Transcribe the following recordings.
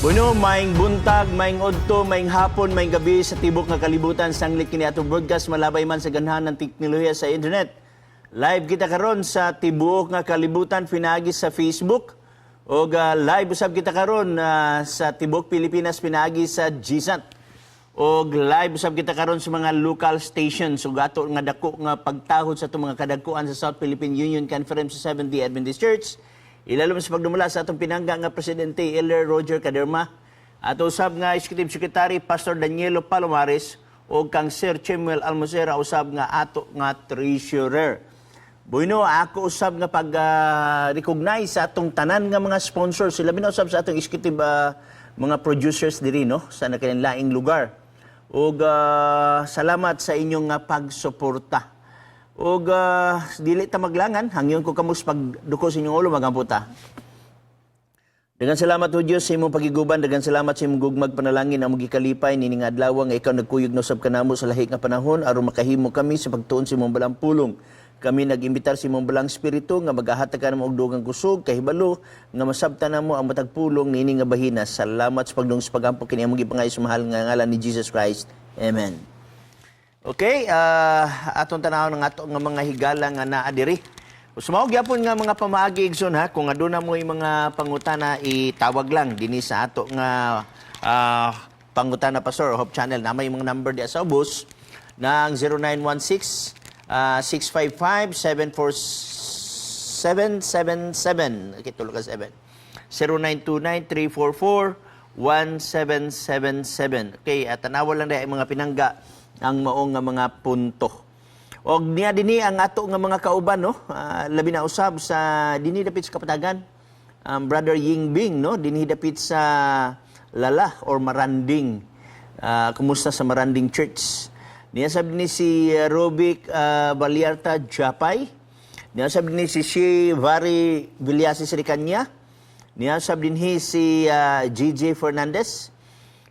Bueno, maayong buntag, maayong udto, maayong hapon, maayong gabi sa tibok nga kalibutan, sanglit kini atong broadcast malabay man sa ganhan ng teknolohiya sa internet. Live kita karon sa tibuok nga kalibutan pinaagi sa Facebook ug live usab kita karon sa tibuok Pilipinas pinaagi sa GSAT. Og live usab kita karon sa mga local stations ug ato nga dako nga pagtahod sa atong mga kadagkuan sa South Philippine Union Conference sa Seventh-day Adventist Church. Ilalom sa pagdumala sa atong pinangga nga presidente, Elder Roger Caderma. Ato usab nga Executive Secretary, Pastor Danielo Palomares, ug kang Sir Chemuel Almocera usab nga ato nga treasurer. Bueno, ako usab nga pag recognize sa atong tanan nga mga sponsors, sila usab sa atong executive mga producers diri, no, sa nakainlaing lugar. Ug salamat sa inyong nga pagsuporta. Ug dili ta maglangan, hangyon ko kamo sa pagduko sa inyong ulo, magampo ta. Daghang salamat o Dios sa imong pagiguban, daghang salamat sa imong gugmag panalangin ang gikalipay nining adlaw nga ikaw nagkuyog na usab kanamo sa lahi nga panahon aron makahimo kami sa pagtuon sa imong balang pulong. Kami nag-imbitar sa imong balang espiritu nga magahatag kanamo og dugang kusog, kahibalo nga masabtan namo ang matag pulong niini nga bahina. Salamat sa pagdung sa pagampo, kini among gipangayo sa mahal nga ngalan ni Jesus Christ. Amen. Okay, atong tanawon ang ato nga mga higala nga naa diri. Sumao gyapon nga mga pamaagi, igsoon, ha, kung aduna mo yung mga pangutana, itawag lang dinhi sa ato nga Pangutana Pastor Hope Channel na may mga number diya sa ubos ng 0916 655 74777. Okay, tulo ka 7. 0929 344 1777. Okay, at tanawa lang dahil mga pinangga ang maong nga mga punto. Og niya dinhi ang ato nga mga kauban, no, labi na usab sa dinhi dapit sa Kapatagan. Brother Ying Bing, no, dinhi dapit sa Lala or Maranding. Kumusta sa Maranding Church? Niya sab ni si Robic Baliarta Japay. Niya sab ni si Shi Vari Villasis Ricanya. Niya sab dinhi si GJ Fernandez.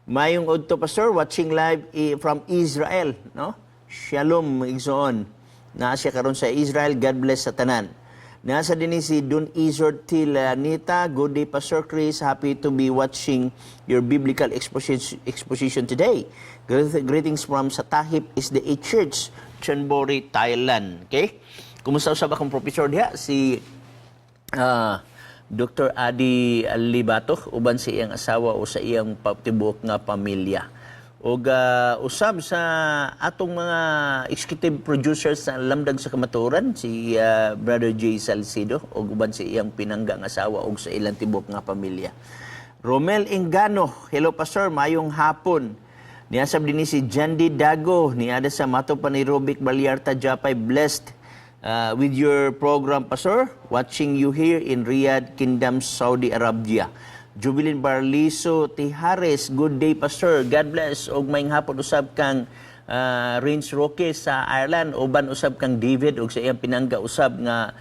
Mayong udto, Pastor, watching live from Israel, no? Shalom, igsoon. Naa siya karon sa Israel. God bless sa tanan. Nasa din si Dun Izord Tilanita. Good day, Pastor Chris. Happy to be watching your biblical exposition today. Greetings from Satahip SDA Church, Chonburi, Thailand. Okay? Kumusta usab akong professor diha? Si Dr. Adi Libato uban sa iyang asawa o sa iyang tibuok nga pamilya. Og usab sa atong mga executive producers sa Lamdag sa Kamatuoran, si Brother Jay Salcido og uban sa iyang pinanggang asawa og sa ilang tibuok nga pamilya. Romel Engano, hello, Pastor, mayong hapon. Niya sab dinhi si Jandy Dago, niada sa Mato Panirobic Baliarta Japay, blessed with your program, Pastor. Watching you here in Riyadh, Kingdom, Saudi Arabia. Jubilin Barliso Tijares, good day, Pastor. God bless. Og maayong hapon usab kang Rins Roque sa Ireland, uban usab kang David og sa iyang pinangga usab nga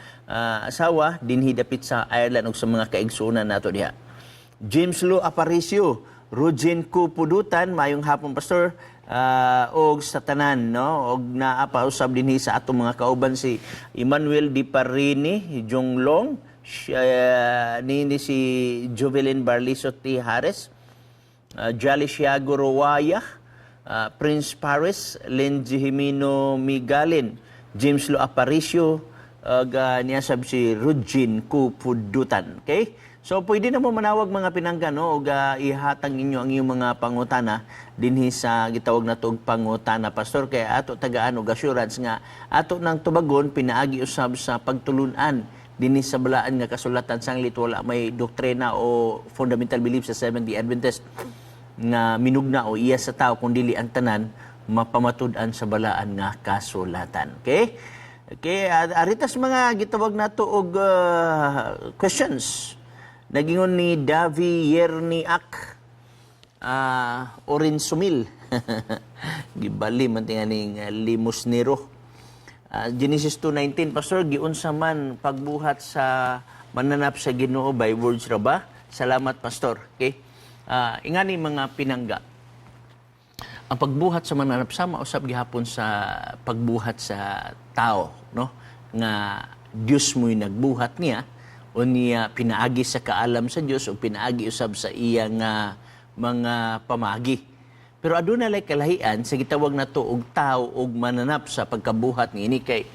asawa dinhi dapit sa Ireland ug sa mga kaigsuonan nato diha. James Lo Aparicio, Rujin Kupudutan, mayong hapon, Pastor, og sa tanan, no, og naa pa usab dinhi sa atong mga kauban si Emmanuel Di Parini, Jonglong, siya, ni si Jovelyn Barliso Tijares, Jolly Siago Ruaya, Prince Paris, Lindsay Jimeno Migalin, James Lo Aparicio, niya sab si Rujin Kupudutan. Okay? So pwede na mo manawag, mga pinangga, no, ug ihatag ninyo ang inyong mga pangutana dinhi sa gitawag na og Pangutana Pastor, kay ato tagaan og assurance nga ato nang tubagon pinaagi usab sa pagtulunan dinhi sa balaan nga kasulatan, sanglit wala may doktrina o fundamental belief sa Seventh-day Adventist nga minugna o iya sa tao, kung dili ang tanan mapamatud-an sa balaan nga kasulatan. Okay? Okay, aritas mga gitawag nato og questions. Nagingon ni Davi Yerniak Orin Sumil. Gibali man tinganing limosnero. Genesis 2:19, Pastor, giunsa man pagbuhat sa mananap sa Ginoo, by words ra ba? Salamat, Pastor. Okay? Ingani, mga pinangga. Ang pagbuhat sa mananap sama usab gihapon sa pagbuhat sa tao, no? Nga Dios mo'y nagbuhat niya. Unya pinaagi sa kaalam sa Dios o pinaagi usab sa iyang mga pamagi. Pero aduna lay kalahian sa gitawag nato og tao og mananap sa pagkabuhat niini kay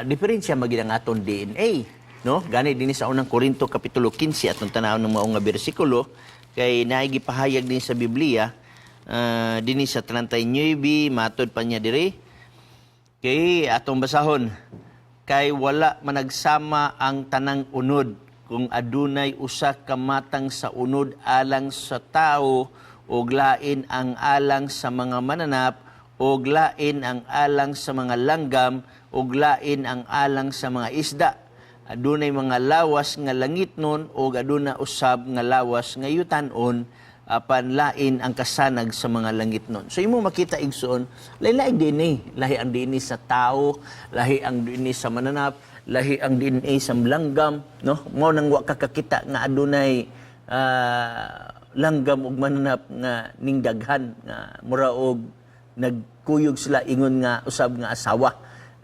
diferensya man gyud ang atong DNA, no? Gani dinhi sa Unang Korinto kapitulo 15, atong tan-awon ng mao nga bersikulo kay naay gipahayag din sa Biblia dinhi sa 39. Matod pa niya diri kay atong basahon, "Kay wala managsama ang tanang unod. Kung adunay usa ka matang sa unod alang sa tao, ug lain ang alang sa mga mananap, ug lain ang alang sa mga langgam, ug lain ang alang sa mga isda. Adunay mga lawas nga langitnon ug aduna usab nga lawas nga yutanon, apan lain ang kasanag sa mga langitnon." So imo makita, igsoon, lahi DNA. Lahi ang DNA sa tao, lahi ang DNA sa mananap, lahi ang DNA sa langgam, no? Mao nang wa ka kakita nga adunay langgam ug mananap nga ningdaghan nga mura og nagkuyog sila ingon nga usab nga asawa.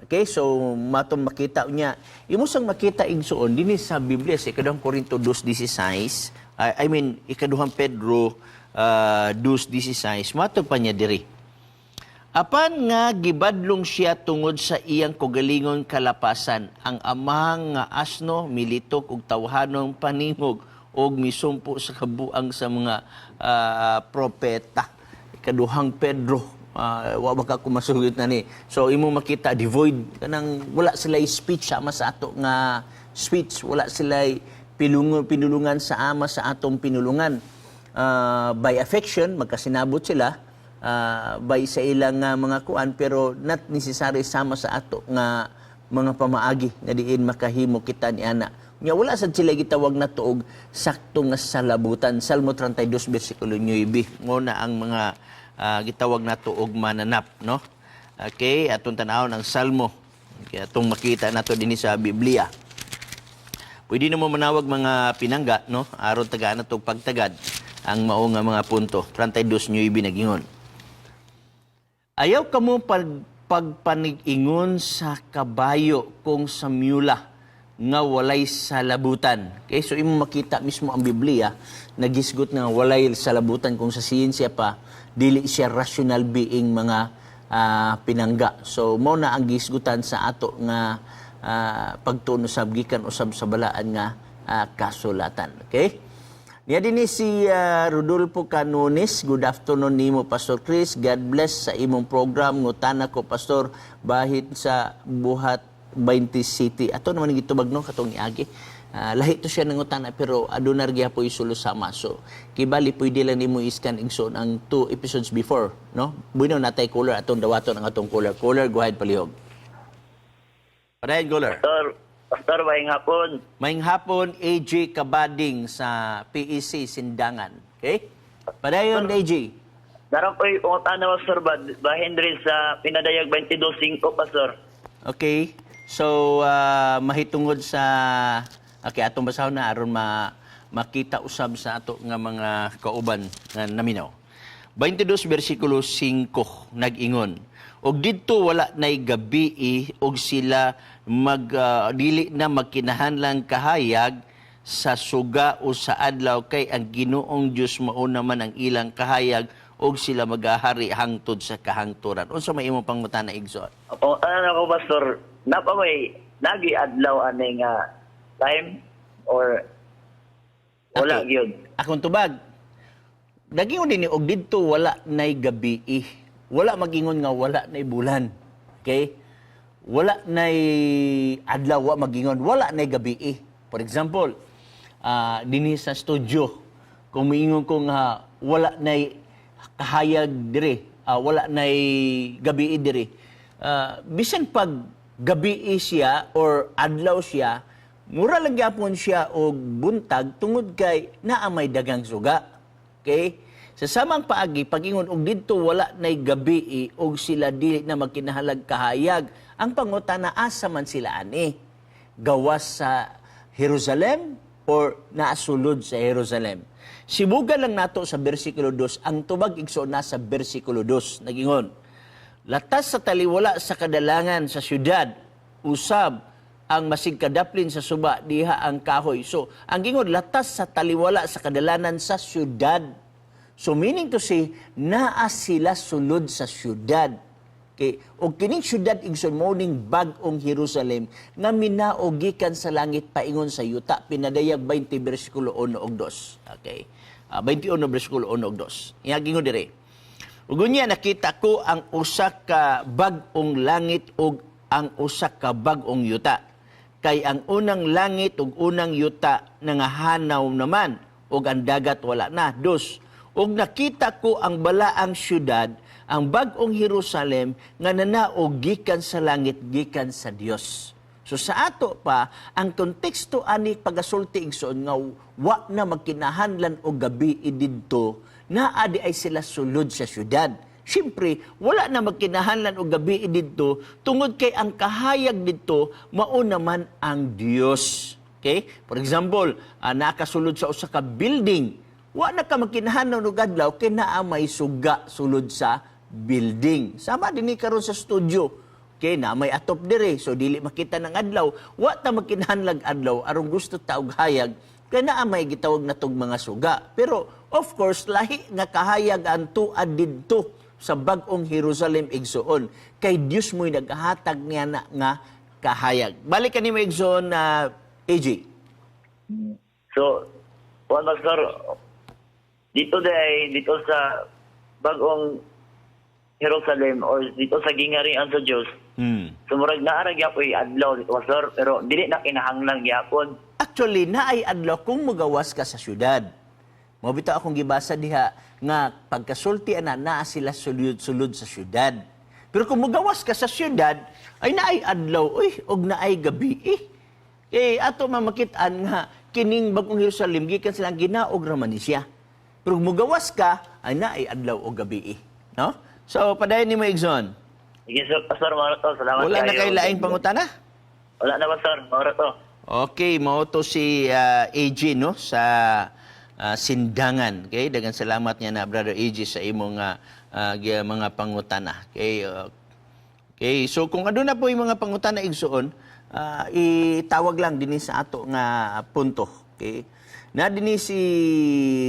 Okay, so matong makita niya. Imo sang makita, igsoon, dinhi sa Biblia sa Ikaduhang Korinto 2:16, I mean Ikaduhang Pedro 2:16, matod pa niya diri. "Apan nga gibadlong siya tungod sa iyang kaugalingon kalapasan, ang amahang nga asno militok og tawhanong paningog og misumpo sa kabuang sa mga propeta." Ikaduhang Pedro, wa ba ka kumasugot na ni. So imo makita, devoid kanang wala sila speech sama sa ato nga speech, wala sila pilungon pinulungan sa ama sa atong pinulungan. By affection magkasinabot sila, by sa ilang nga mga kuan, pero not necessary sama sa ato nga mga pamaagi nga diin makahimo kita ni ana. Nya wala sad sila gitawag na tuog sakto nga salabutan. Salmo 32 bersikulo 9. Mo na ang mga gitawag nato og mananap, no? Okay, atong tan-awon ang Salmo. Okay, atong makita nato dinhi sa Biblia. Pwede na mo manawag, mga pinangga, no? Aron tagaan nato pagtagad ang mao nga mga punto. 32:9, nagingon. "Ayaw kamo pagpanig-ingon sa kabayo kung sa mula nga walay salabutan." Okay, so imo makita mismo ang Biblia nagisgot nga walay salabutan. Kung sa siyensya pa, dili siya rational being, mga pinangga. So mao na ang gisgutan sa ato nga pagtuon usab gikan usab sa balaan nga kasulatan. Okay? Niya din ni si Rodolfo Canones. "Good afternoon nimo, Pastor Chris. God bless sa imong program. Ngutana ko, Pastor, bahin sa Buhat 20 City." Ato naman gitubag, no, katong niagi. Lahi to siya nangutana pero aduna ra gyapon isulo sama. So kibali pwede lang nimo iskan, igsoon, ang two episodes before, no? Bueno, natay caller, atong dawaton ang atong caller. Caller, go ahead palihog. Padayon, caller. Pastor, Pastor, maayong hapon. Maayong hapon, AJ Kabading sa PEC Sindangan. Okay? Padayon, AJ. Naa ra ko'y pangutana, Pastor, ba, bahin rin sa Pinadayag 22.5, Pastor. Okay. So, mahitungod sa. Okay, atong basahon na aron makita usab sa ato nga mga kauban nga naminaw. 22 bersikulo 5, nag-ingon, "Og didto wala nay gabi, og sila mag dili na magkinahanglang kahayag sa suga o sa adlaw, kay ang Ginoong Dios mao naman ang ilang kahayag, og sila magahari hangtod sa kahangturan." Unsa may imong pangutana, igsoon? Pangutana nako, Pastor, naa pa may nagi adlaw ani nga time or wala gyud? Akong tubag. Nagingon din ni, "Og didto wala nay gabi." Wala magingon nga wala nay bulan. Okay? Wala nay adlaw, wa magingon wala nay gabi. For example, dinhi sa studio, kung miingon ko nga wala nay kahayag dire, wala nay gabi dire. Bisan pag gabi siya or adlaw siya, mura lang gyapon siya og buntag tungod kay naa may dagang suga. Okay? Sa samang paagi, pagingon og didto wala nay gabi og sila dili na magkinahalag kahayag, ang pangutana, asa man sila ani? Gawas sa Jerusalem or naasulod sa Jerusalem? Sibugan lang nato sa bersikulo 2, ang tubag, igsoon, nasa bersikulo 2, nagingon, "Latas sa taliwala sa kadalangan sa syudad, usab Ang masigkadaplin sa suba, diha ang kahoy. So, ang gingon, latas sa taliwala sa kadalanan sa syudad. So, meaning to say, naa sila sulod sa syudad. Okay. O kining syudad, igsoon, mao ning bag-ong Jerusalem nga minaog gikan sa langit paingon sa yuta, Pinadayag 20 bersikulo 1 ug 2. Okay. 21 bersikulo 1 ug 2. Iya gingon dire. Ug unya nakita ko ang usa ka bag-ong langit ug ang usa ka bag-ong yuta. Kay ang unang langit ug unang yuta nangahanaw naman ug ang dagat wala na. Dos. Ug nakita ko ang balaang syudad, ang bag-ong Jerusalem nga nanaog gikan sa langit gikan sa Dios. So sa ato pa, ang konteksto ani pagasulti, igsoon, nga wa na magkinahanglan og gabi didto, naa di ay sila sulod sa syudad. Siyempre, wala na magkinahanglan og gabi didto tungod kay ang kahayag didto mao naman ang Dios. Okay? For example, nakasulod sa usa ka building, wa na ka magkinahanglan og adlaw kay naa may suga sulod sa building. Sama din ni karon sa studio. Okay, na may atop dire, so dili makita ng adlaw. Wa ta magkinahanglag adlaw aron gusto ta og hayag kay naa may gitawag na tog mga suga. Pero of course, lahi nga kahayag ang tuad didto sa bag-ong Jerusalem, igsoon. Kay Dios mo'y naghatag niya na nga kahayag. Balik kanimo, igsoon na AJ. So, one, Pastor, dito day, dito sa bagong Jerusalem or dito sa gingarian sa Dios, so murag naa ra gyapoy adlaw dito, Pastor, pero dili na kinahanglan gyapon. Actually, naay adlaw kung mugawas ka sa syudad. Mao bitaw akong gibasa diha nga pagkasulti ana, naa sila sulod-sulod sa syudad. Pero kung mugawas ka sa syudad, ay naay adlaw, uy, og naay gabi eh. Eh ato mamakit-an nga kining bagong Jerusalem gikan silang ginaog ra man ni siya. Pero kung mugawas ka, ay naay adlaw og gabi eh. No? So padayon nimo, igsoon. Sige, sir, Pastor, mao to. Salamat Wala na kayo. kay laing pangutana? Wala na, Pastor. Mao to. Okay, mao to si AJ, no, sa Sindangan. Okay, daghang salamat niya na, Brother AJ, sa imong mga pangutana. Okay, so kung aduna po yung mga pangutana, igsoon, itawag lang dinhi sa ato nga punto. Okay. Na dinhi si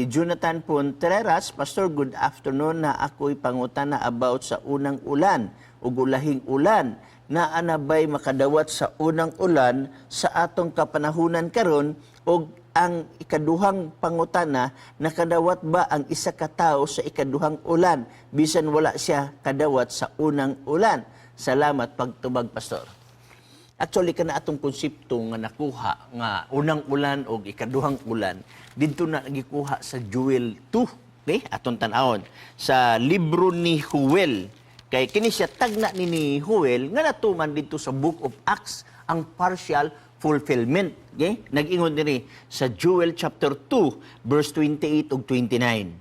Jonathan Contreras, "Pastor, good afternoon, na ako'y pangutana about sa unang ulan ug ulahing ulan. Na anabay makadawat sa unang ulan sa atong kapanahunan karon? Og ang ikaduhang pangutana, nakadawat ba ang isa ka tawo sa ikaduhang ulan bisan wala siya kadawat sa unang ulan? Salamat pagtubag, Pastor." Actually, kana atong konsepto nga nakuha nga unang ulan o ikaduhang ulan, didto na gikuha sa Joel 2. Okay? Atong tan-awon sa libro ni Joel. Kay kini siya tagna ni Joel nga natuman didto sa Book of Acts ang partial fulfillment. Okay? Nag-ingon dinhi sa Joel chapter 2 verse 28 ug 29.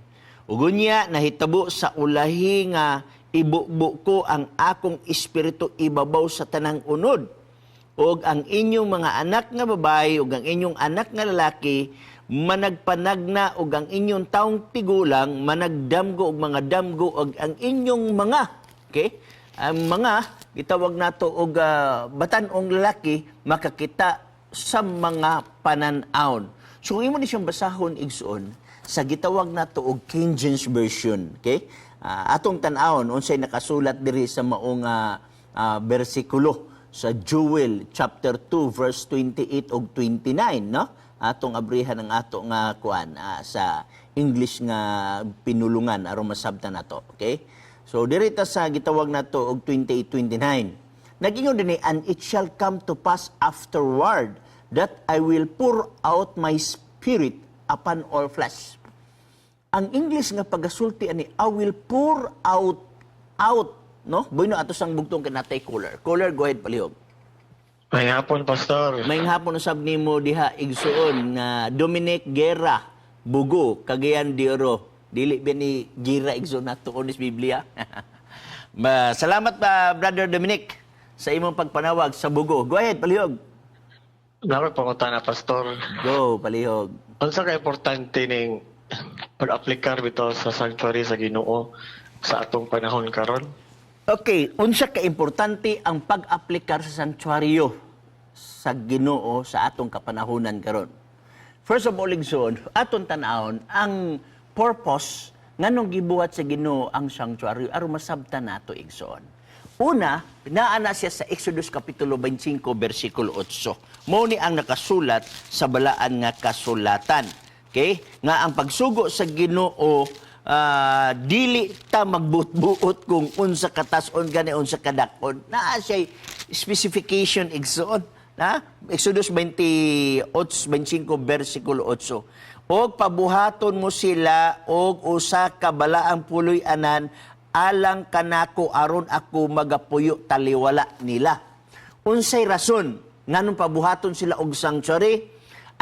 "Ug unya nahitabo sa ulahi nga ibubo ko ang akong espiritu ibabaw sa tanang unod ug ang inyong mga anak nga babae ug ang inyong anak nga lalaki managpanagna ug ang inyong taong tigulang managdamgo og mga damgo ug ang inyong mga," okay, ang mga gitawag nato og batan-ong lalaki makakita sa mga panan-awon. So kung imo ni siyang basahon, igsoon, sa gitawag nato og King James Version, okay? Atong tan-awon unsay nakasulat diri sa maong bersikulo sa Joel chapter 2 verse 28 ug 29, no? Atong abrihan ang ato nga kuan sa English nga pinulungan aron masabtan nato, okay? So diri ta sa gitawag nato og 28:29. Nag-ingon dinhi, "And it shall come to pass afterward that I will pour out my spirit upon all flesh." Ang English nga pagasulti ani, "I will pour out," out, no? Bueno, ato sang bugtong kay natay caller. Caller, go ahead, palihog. May hapon, Pastor. May hapon usab nimo diha, igsoon nga Dominic Guerra, Bugo, Cagayan de Oro. Dili ba ni Gira, igsoon, nato sa Biblia? Ba, salamat ba, Brother Dominic, sa imong pagpanawag sa Bugo. Go ahead, palihog. Naa koy pangutana, Pastor. Go, palihog. Unsa ka importante ning pag-aplikar bitaw sa sanctuary sa Ginoo sa atong panahon karon? Okay, unsa ka importante ang pag-aplikar sa sanktuaryo sa sa Ginoo sa atong kapanahunan karon. First of all, igsoon, aton tan-awon ang purpose nganong gibuhat sa Ginoo ang sanctuary aron masabtan nato, igsoon. Una, naa na siya sa Exodus kapitulo 25 bersikulo 8. Mao ni ang nakasulat sa balaan nga kasulatan. Okay? Nga ang pagsugo sa Ginoo, dili ta magbuot-buot kung unsa katas-on gani, unsa kadak-on. Naa siya specification, igsoon. Na? Exodus 28, 25 bersikulo 8. "Og pabuhaton mo sila og usa ka balaang puloy-anan alang kanako aron ako magapuyo taliwala nila." Unsay rason nganong pabuhaton sila og sanctuary?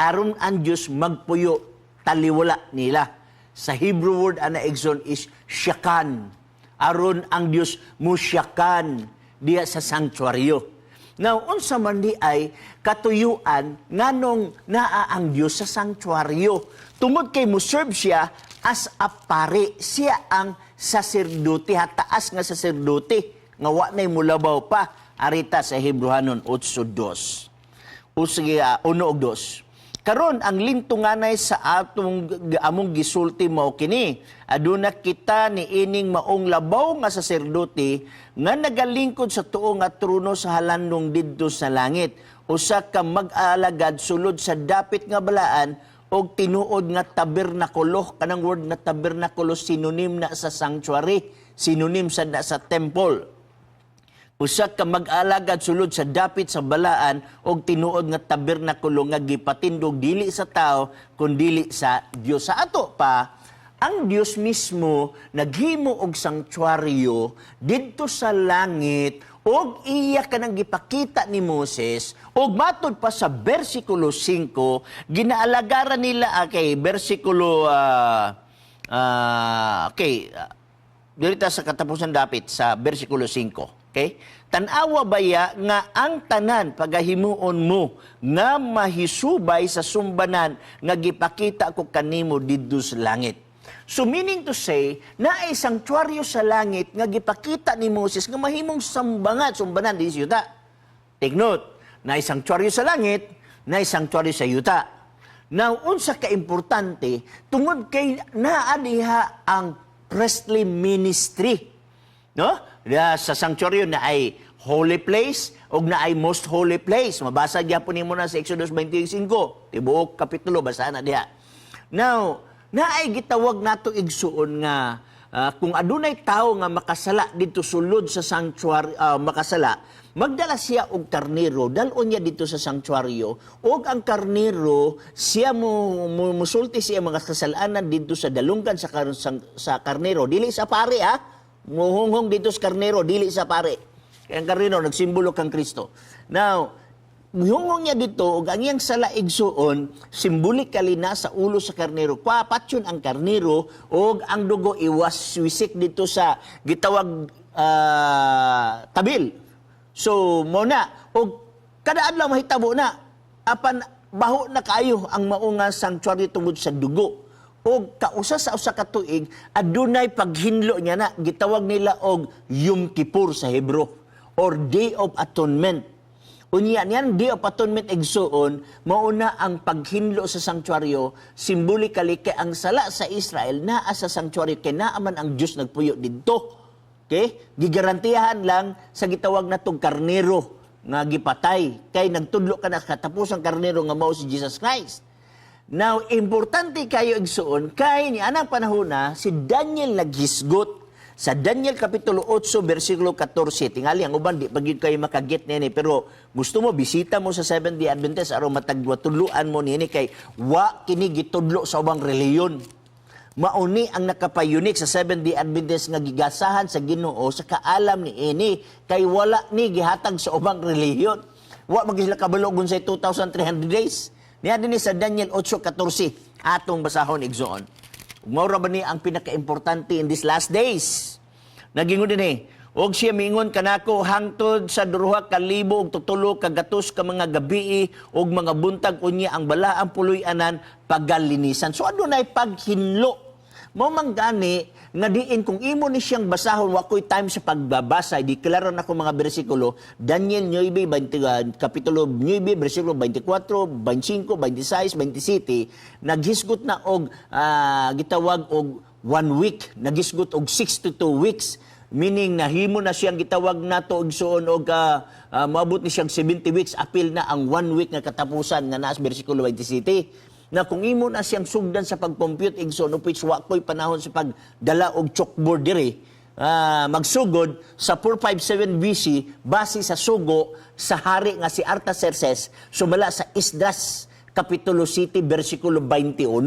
Aron ang Dios magpuyo taliwala nila. Sa Hebrew word ana, igsoon, is shakan. Aron ang Dios musyakan diya sa sanctuaryo. Now, unsa man di ay katuyuan nganong naa ang Dios sa sanctuaryo? Tungod kay mo serve siya as a pari. Siya ang saserdote, hataas nga saserdote nga wa nay mulabaw pa. Arita sa Hebreohanon 8:2. O sige, 1 ug 2. "Karon ang lintunganay sa atong among gisulti mao kini: Aduna kita ni ining maong labaw nga saserdote nga nagalingkod sa tuo nga trono sa halandong didto sa langit, usa ka mag-alagad sulod sa dapit nga balaan og tinuod nga tabernakulo." Kanang word nga tabernakulo, synonym na sa sanctuary, synonym sa na sa temple. "Usa ka mag-alagad sulod sa dapit sa balaan og tinuod nga tabernakulo nga gipatindog dili sa tao kun dili sa Dios." Sa ato pa, ang Dios mismo naghimo og sanctuaryo didto sa langit og iya kanang gipakita ni Moses, og matud pa sa bersikulo 5 ginaalagaran nila. Okay, bersikulo okay, dito sa katapusan dapit sa bersikulo 5. Okay? "Tanawa baya nga ang tanan pagahimuon mo nga mahisubay sa sumbanan nga gipakita ko kanimo didto sa langit." So meaning to say, naay sanctuaryo sa langit nga gipakita ni Moses nga mahimong sambangan, sumbanan din sa yuta. Take note, naay sanctuaryo sa langit, naay sanctuaryo sa yuta. Now, unsa ka importante, tungod kay naa diha ang priestly ministry. No? Sa sanctuary naay holy place ug naay most holy place. Mabasa gyapon nimo na sa Exodus 25. Tibuok kapitulo basa na diha. Now, naay gitawag nato, igsuon, nga kung adunay tawo nga makasala didto sulod sa sanctuary, makasala, magdala siya og karnero, dal-on niya didto sa sanctuaryo, ug ang karnero siya mo musulti siya mga kasalanan didto sa dalunggan sa karnero, dili sa pare ha. Muhunghong didto sa karnero, dili sa pare. Kaya ang karnero nagsimbolo kang Kristo. Now, muhunghong niya didto ug ang iyang sala, igsuon, symbolically na sa ulo sa karnero. Kwa patyon ang karnero ug ang dugo iwas wisik didto sa gitawag tabil. So mo na og kada adlaw mahitabo na, apan baho na kaayo ang mao nga sanctuary tungod sa dugo. Og kausa sa usa ka tuig adunay paghinlo niya na gitawag nila og Yom Kippur sa Hebrew or Day of Atonement. Unya niyan Day of Atonement, igsuon, mauna ang paghinlo sa sanctuaryo symbolically kay ang sala sa Israel naa sa sanctuary kay naa man ang Dios nagpuyo didto. Okay? Gigarantiyahan lang sa gitawag natong karnero nga gipatay kay nagtudlo ka na katapusang karnero nga mao si Jesus Christ. Now, importante kayo, igsuon, kay ni anang panahon na si Daniel naghisgot sa Daniel kapitulo 8 bersikulo 14. Tingali ang uban di pa gyud kayo makaget nini, pero gusto mo bisita mo sa Seventh-day Adventist aron matagwa tudloan mo niini kay wa kini gitudlo sa ubang relihiyon. Mauni ang nakapayunik sa Seventh-day Adventist nga gigasahan sa Ginoo sa kaalam ni ini kay wala ni gihatag sa ubang relihiyon. Wa man sila kabalo kung sa 2,300 days. Niya dinhi sa Daniel 8:14 atong basahon, igsoon. Mao ra ba ni ang pinakaimportante in these last days? Nagingon din eh. "Og siya miingon kanako, hangtod sa 2,000 ug tutulo ka gatos ka mga gabii ug mga buntag, unya ang balaang puloy-anan pagalinisan." So adunay paghinlo. Mao man gani Nga diin kung imo ni siyang basahon, wa ko'y time sa pagbabasa, diklaro na ko mga bersikulo, Daniel 9, 20, kapitulo 9, bersikulo 24, 25, 26, 27, naghisgot na og gitawag og one week, naghisgot og 62 weeks, meaning nahimo na siyang gitawag nato igsuon og moabot ni siyang 70 weeks, apil na ang one week nga katapusan nga naas bersikulo 27, na kung imo na siyang sugdan sa pag-compute, igsoon, of which wa ko'y panahon sa pagdala og chalkboard diri, magsugod sa 457 BC base sa sugo sa hari nga si Artaxerxes, sumala sa Esdras kapitulo 7 bersikulo 21,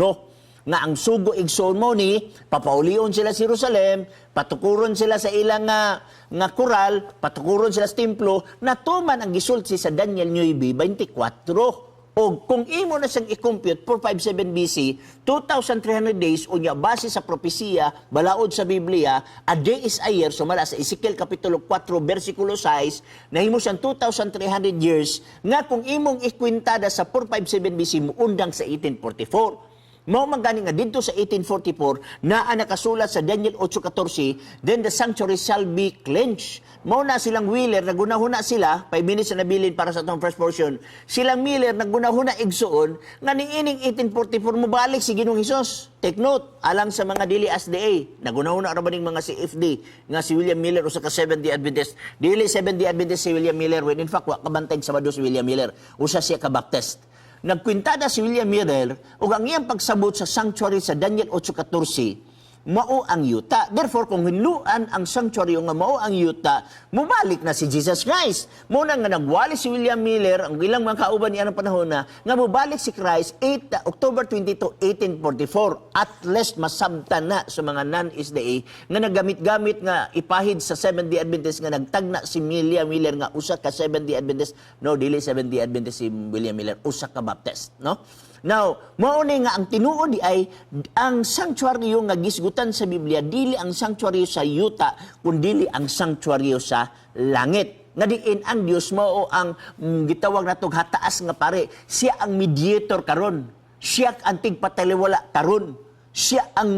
nga ang sugo, igsoon, mo ni papaulion sila sa Jerusalem, patukuron sila sa ilang nga koral, patukuron sila sa templo, natuman ang gisulti sa Daniel 9:24. O kung imo na siyang i-compute, 457 BC, 2,300 days, unya base sa propesiya, balaod sa Biblia, a day is a year, sumala sa Ezekiel Kapitulo 4, versikulo 6, nahimo siyang 2,300 years, nga kung imong ikwintada sa 457 BC, muundang sa 1844. Mao man gani nga didto sa 1844 naa nakasulat sa Daniel 8:14, "Then the sanctuary shall be cleansed." Mao na silang Miller nagunahuna sila, 5 minutes na nabilin para sa atong first portion. Silang Miller nagunahuna, igsuon, nga niining 1844 mobalik si Ginoong Hesus. Take note, alang sa mga dili SDA, nagunahuna ra ba ning mga CFD nga si William Miller usa ka Seventh-day Adventist? Dili Seventh-day Adventist si William Miller, when in fact wa kabantay Sabado si William Miller. Usa siya ka Baptist. Nagkwintada si William Miller ug ang iyang pagsabot sa sanctuary sa Daniel 8:14 mao ang yuta. Therefore, kung hinluan ang sanctuary nga mao ang yuta, mubalik na si Jesus Christ. Mao na nga nagwali si William Miller, ang ilang mga kauban niya ng panahon na, nga mubalik si Christ 8, October 22, 1844. At least masabtan na sa mga non-SDA nga nagamit-gamit nga ipahid sa Seventh-day Adventist nga nagtagna si William Miller nga usa ka Seventh-day Adventist. No, dili Seventh-day Adventist si William Miller, usa ka Baptist, no? Now, mao ni nga ang tinuod di ay ang sanctuaryo nga gisgutan sa Biblia dili ang sanctuaryo sa yuta kundi ang sanctuaryo sa langit. Nga diin ang Dios mao ang gitawag natong hataas nga pare. Siya ang mediator karon. Siya ang tigpataliwala karon. Siya ang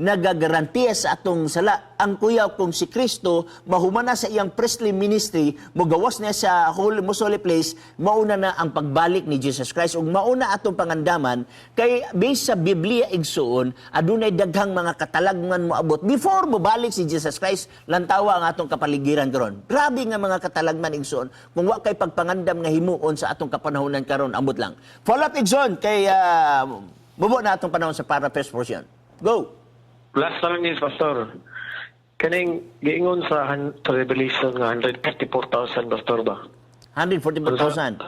nagagarantiya sa atong sala. Ang kuyaw kung si Kristo mahumana sa iyang priestly ministry, mogawas niya sa holy, most holy place, mauna na ang pagbalik ni Jesus Christ. Ug mauna atong pangandaman kay based sa Biblia, igsuon, adunay daghang mga katalagman moabot before mobalik si Jesus Christ. Lantawa ang atong kapaligiran karon. Grabe nga mga katalagman, igsuon. Kung wa kay pagpangandam nga himuon sa atong kapanahonan karon, ambot lang. Follow up, igsuon, kay mubo na atong panahon sa para first portion. Go. Last na lang is, Pastor. Kaning giingon sa Revelation nga 144,000, Pastor ba? 144,000.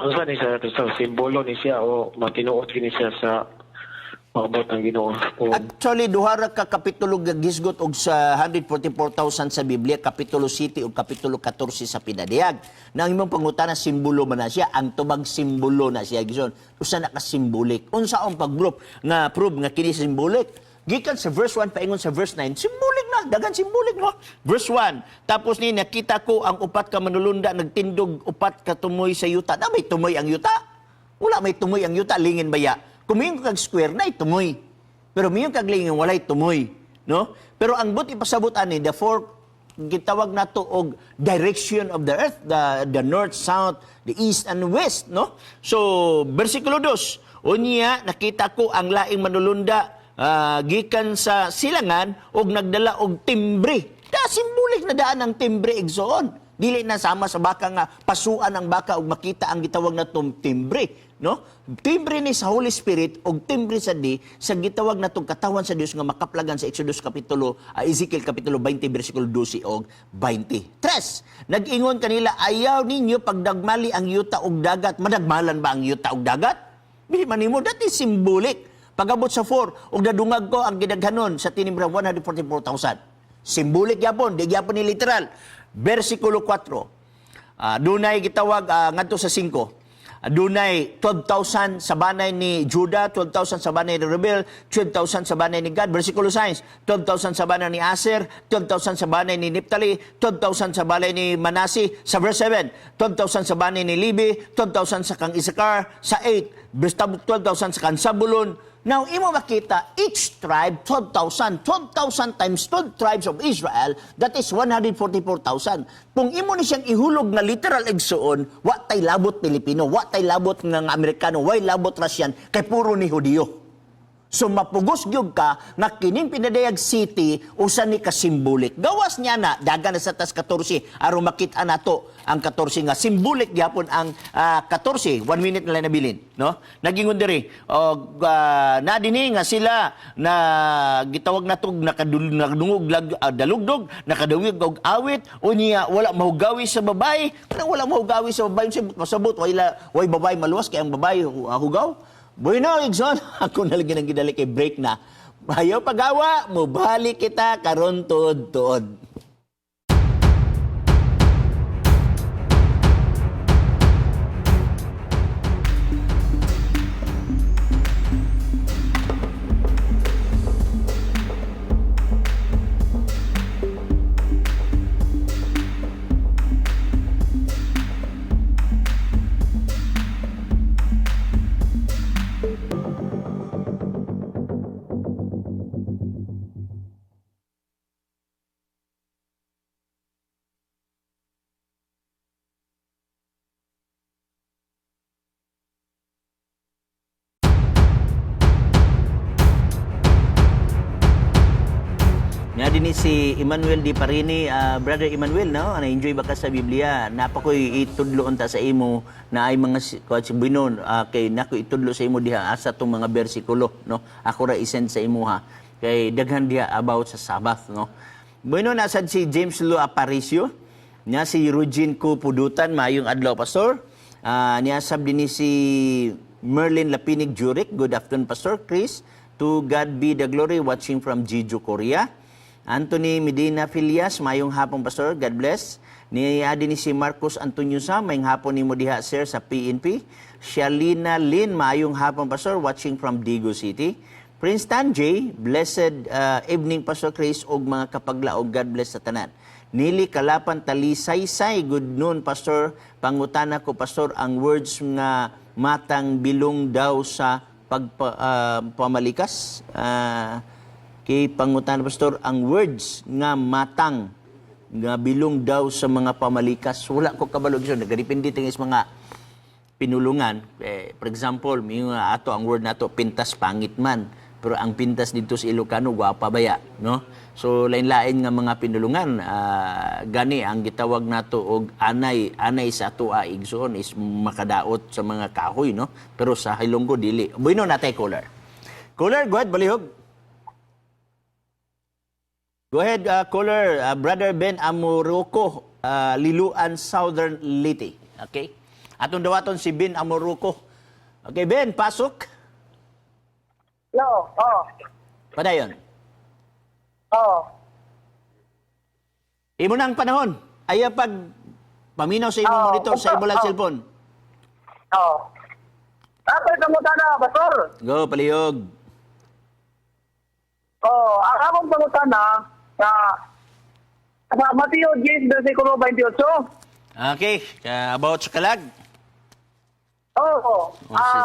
Unsa ni siya, Pastor? Simbolo ni siya o matinuod kini siya sa maabot ng Ginoo? O, Actually, duha ra ka kapitulo gisgot og sa 144,000 sa Biblia, kapitulo 7 ug kapitulo 14 sa Pinadiyag. Na ang imong pangutana, simbolo man na siya, ang tubag simbolo na siya, gison. Usa na ka symbolic. Unsa ang pag-proof nga prove nga kini symbolic? Gikan sa verse 1 paingon sa verse 9, symbolic na, dagan symbolic, no? Verse 1, tapos ni nakita ko ang upat ka manulunda nagtindog upat ka tumoy sa yuta. Na may tumoy ang yuta? Wala may tumoy ang yuta, lingin baya? Kung moingon kag square na tumoy. Pero moingon kag lingin, walay tumoy, no? Pero ang but ipasabot ani, the four gitawag nato og direction of the earth, the north, south, the east and west, no? So, bersikulo 2, unya nakita ko ang laing manulunda gikan sa silangan og nagdala og timbre. Da symbolic na daan ang timbre, igsoon. Dili na sama sa baka nga pasuan ang baka ug makita ang gitawag na timbre, no? Timbre ni sa Holy Spirit ug timbre sa di sa gitawag natong katawan sa Dios nga makaplagan sa Exodus kapitulo Ezekiel kapitulo 20 bersikulo 12 og 20. Tres, nag-ingon kanila, "Ayaw ninyo pagdagmali ang yuta ug dagat." Madagmalan ba ang yuta ug dagat? Dili man nimo, that is symbolic. Pagabot sa 4, ug nadungag ko ang gidaghanon sa tinimbra 144,000. Symbolic gyapon, di gyapon ni literal. Versikulo 4. Dunay gitawag ngadto sa 5. Dunay 12,000 sa banay ni Judah, 12,000 sa banay ni Reuben, 12,000 sa banay ni Gad. Versikulo 6, 12,000 sa banay ni Aser, 12,000 sa banay ni Naphtali, 12,000 sa banay ni Manasi. Sa verse 7, 12,000 sa banay ni Levi, 12,000 sa kang Isakar. Sa 8, verse 12,000 sa kang Zabulon, Now, imo makita, each tribe, 12,000. 12,000 times 12 tribes of Israel, that is 144,000. Kung imo ni siyang ihulog na literal, igsuon, wa tay labot Pilipino, wa tay labot nga Amerikano, way labot Russian, kay puro ni Hudiyo. So mapugos gyud ka nga kining pinadayag city usa ni ka symbolic. Gawas niya na dagan na sa tas 14 aron makita nato ang 14 nga symbolic gyapon ang 14. 1 minute na lang nabilin, no? Nagingon diri og na dinhi nga sila na gitawag natog nakadungog dalugdog, nakadungog og awit, unya wala mahugawi sa babae. Kanang wala mahugawi sa babae, pasabot way way babae maluwas kay ang babae hugaw. Bueno, igsoon, ako na lagi nang gidali kay break na. Ayaw pagawa, mubalik kita karon tuod-tuod. Nga din ni si Emmanuel Di Parini, Brother Emmanuel, no? Na-enjoy ba ka sa Biblia? Napakoy itudlo unta sa imo na ay mga kuwan si Binon, kay nako itudlo sa imo diha asa tong mga bersikulo, no? Ako ra isend sa imo ha. Kay daghan diha about sa Sabbath, no? Bueno, nasad si James Lu Aparicio, niya si Eugene Ko Pudutan, maayong adlaw, Pastor. Niya sab din ni si Merlin Lapinig Jurek, good afternoon, Pastor Chris. To God be the glory, watching from Jeju, Korea. Anthony Medina Filias, mayong hapon, Pastor, God bless. Ni adi ni si Marcos Antonio Sa, mayong hapon nimo diha, sir, sa PNP. Shalina Lin, mayong hapon, Pastor, watching from Digo City. Prince Tanjay, blessed evening, Pastor Chris ug mga kapaglaog, God bless sa tanan. Nili Kalapan Talisaysay, good noon, Pastor. Pangutana ko, Pastor, ang words nga matang bilong daw sa pamalikas. Kay pangutana, Pastor, ang words nga matang nga bilong daw sa mga pamalikas. Wala ko kabalo so nagadepende tingis mga pinulungan. Eh, for example, may nga ato ang word nato pintas pangit man. Pero ang pintas dito sa Ilocano gwapa baya, no? So lain-lain nga mga pinulungan, gani ang gitawag nato og anay, anay sa atoa, igsoon, is makadaot sa mga kahoy, no? Pero sa Hilonggo dili. Bueno, natay caller. Caller, go ahead, balihog. Go ahead, caller, Brother Ben Amoroko, Liluan, Southern Leyte. Okay? Atong dawaton si Ben Amoroko. Okay, Ben, pasok. No, oh, Padayon. Oh. Imo na ang panahon. Ayaw pag paminaw sa imong monitor sa imo lang cellphone. Oh. Ako pangutana, Pastor. Go, palihog. Oh, ang akong pangutana sa sa Mateo 10 versikulo 28. Okay, about sa kalag. Oh, Oh, sige.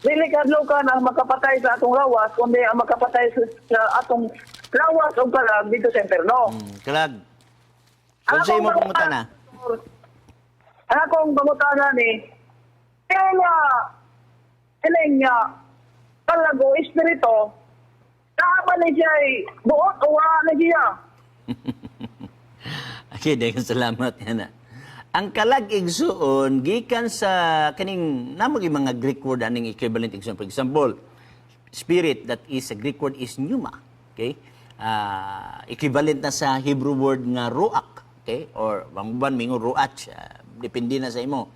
Dili kadlokan ang makapatay sa atong lawas, kundi ang makapatay sa atong lawas o kalag dito sa imperno. Kalag. Kung sa imo pangutana. Ang akong pangutana ni, kaya nga, iling nga, kalag o espiritu, naa ni siya ay buot o wala na siya? Okay, daghang salamat yan na. Ang kalag, igsuon, gikan sa kaning namo gyud mga Greek word aning equivalent, igsuon. For example, spirit, that is a Greek word is pneuma. Okay? Equivalent na sa Hebrew word nga ruach, okay? Or ang uban mingon ruach, depende na sa imo.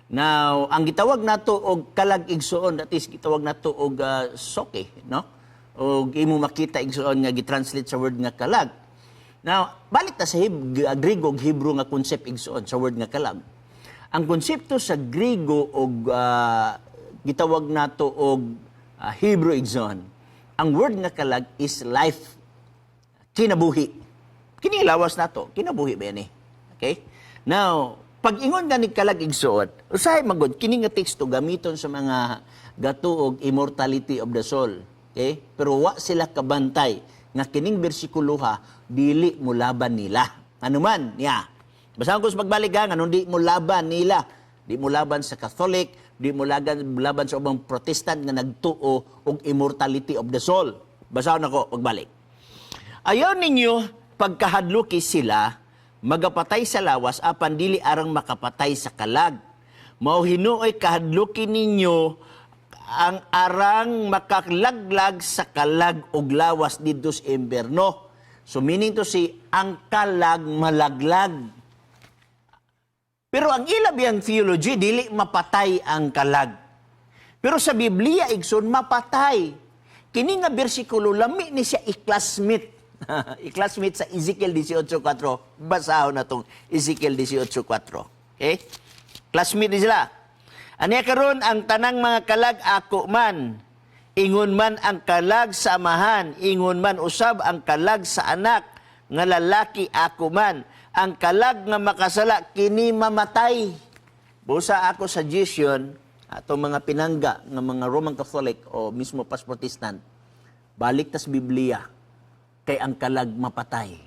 Now, ang gitawag nato og kalag, igsuon, that is gitawag nato og soke, no? Og imo makita, igsuon, nga gitranslate sa word nga kalag. Now, balik ta sa Griego ug Hebrew nga concept, igsuon, sa word nga kalag. Ang konsepto sa Griego og gitawag nato og Hebrew, igsuon, ang word nga kalag is life, kinabuhi. Kini lawas nato, kinabuhi ba yan eh? Okay? Now, Pag ingon nga ni kalag, igsuon, usahay magod kini nga teksto gamiton sa mga gatuog immortality of the soul. Okay? Pero wa sila kabantay nga kining bersikulo ha, dili mo laban nila. Ano man, niya. Basahan ko sa pagbalik ha, nga di mo laban nila. Di mo laban sa Catholic, di mo laban sa ubang Protestant nga nagtuo og immortality of the soul. Basahon ako pagbalik. Ayaw ninyo pagkahadluki sila, magapatay sa lawas apan dili arang makapatay sa kalag. Mao hinuoy kahadluki ninyo ang arang makaklaglag sa kalag og lawas didto sa impierno. So meaning to say, ang kalag malaglag. Pero ang ila biyang theology, dili mapatay ang kalag. Pero sa Biblia, igsoon, mapatay. Kini nga bersikulo, lami ni siya i-classmate. I-classmate sa Ezekiel 18.4. Basahon na tong Ezekiel 18.4. Okay? Classmate ni sila. Aniya karon ang tanang mga kalag ako man. Ingon man ang kalag sa amahan, ingon man usab ang kalag sa anak nga lalaki ako man. Ang kalag nga makasala kini mamatay. Busa ako suggestion atong mga pinangga nga mga Roman Catholic o mismo pas Protestant, balik tas Biblia kay ang kalag mapatay.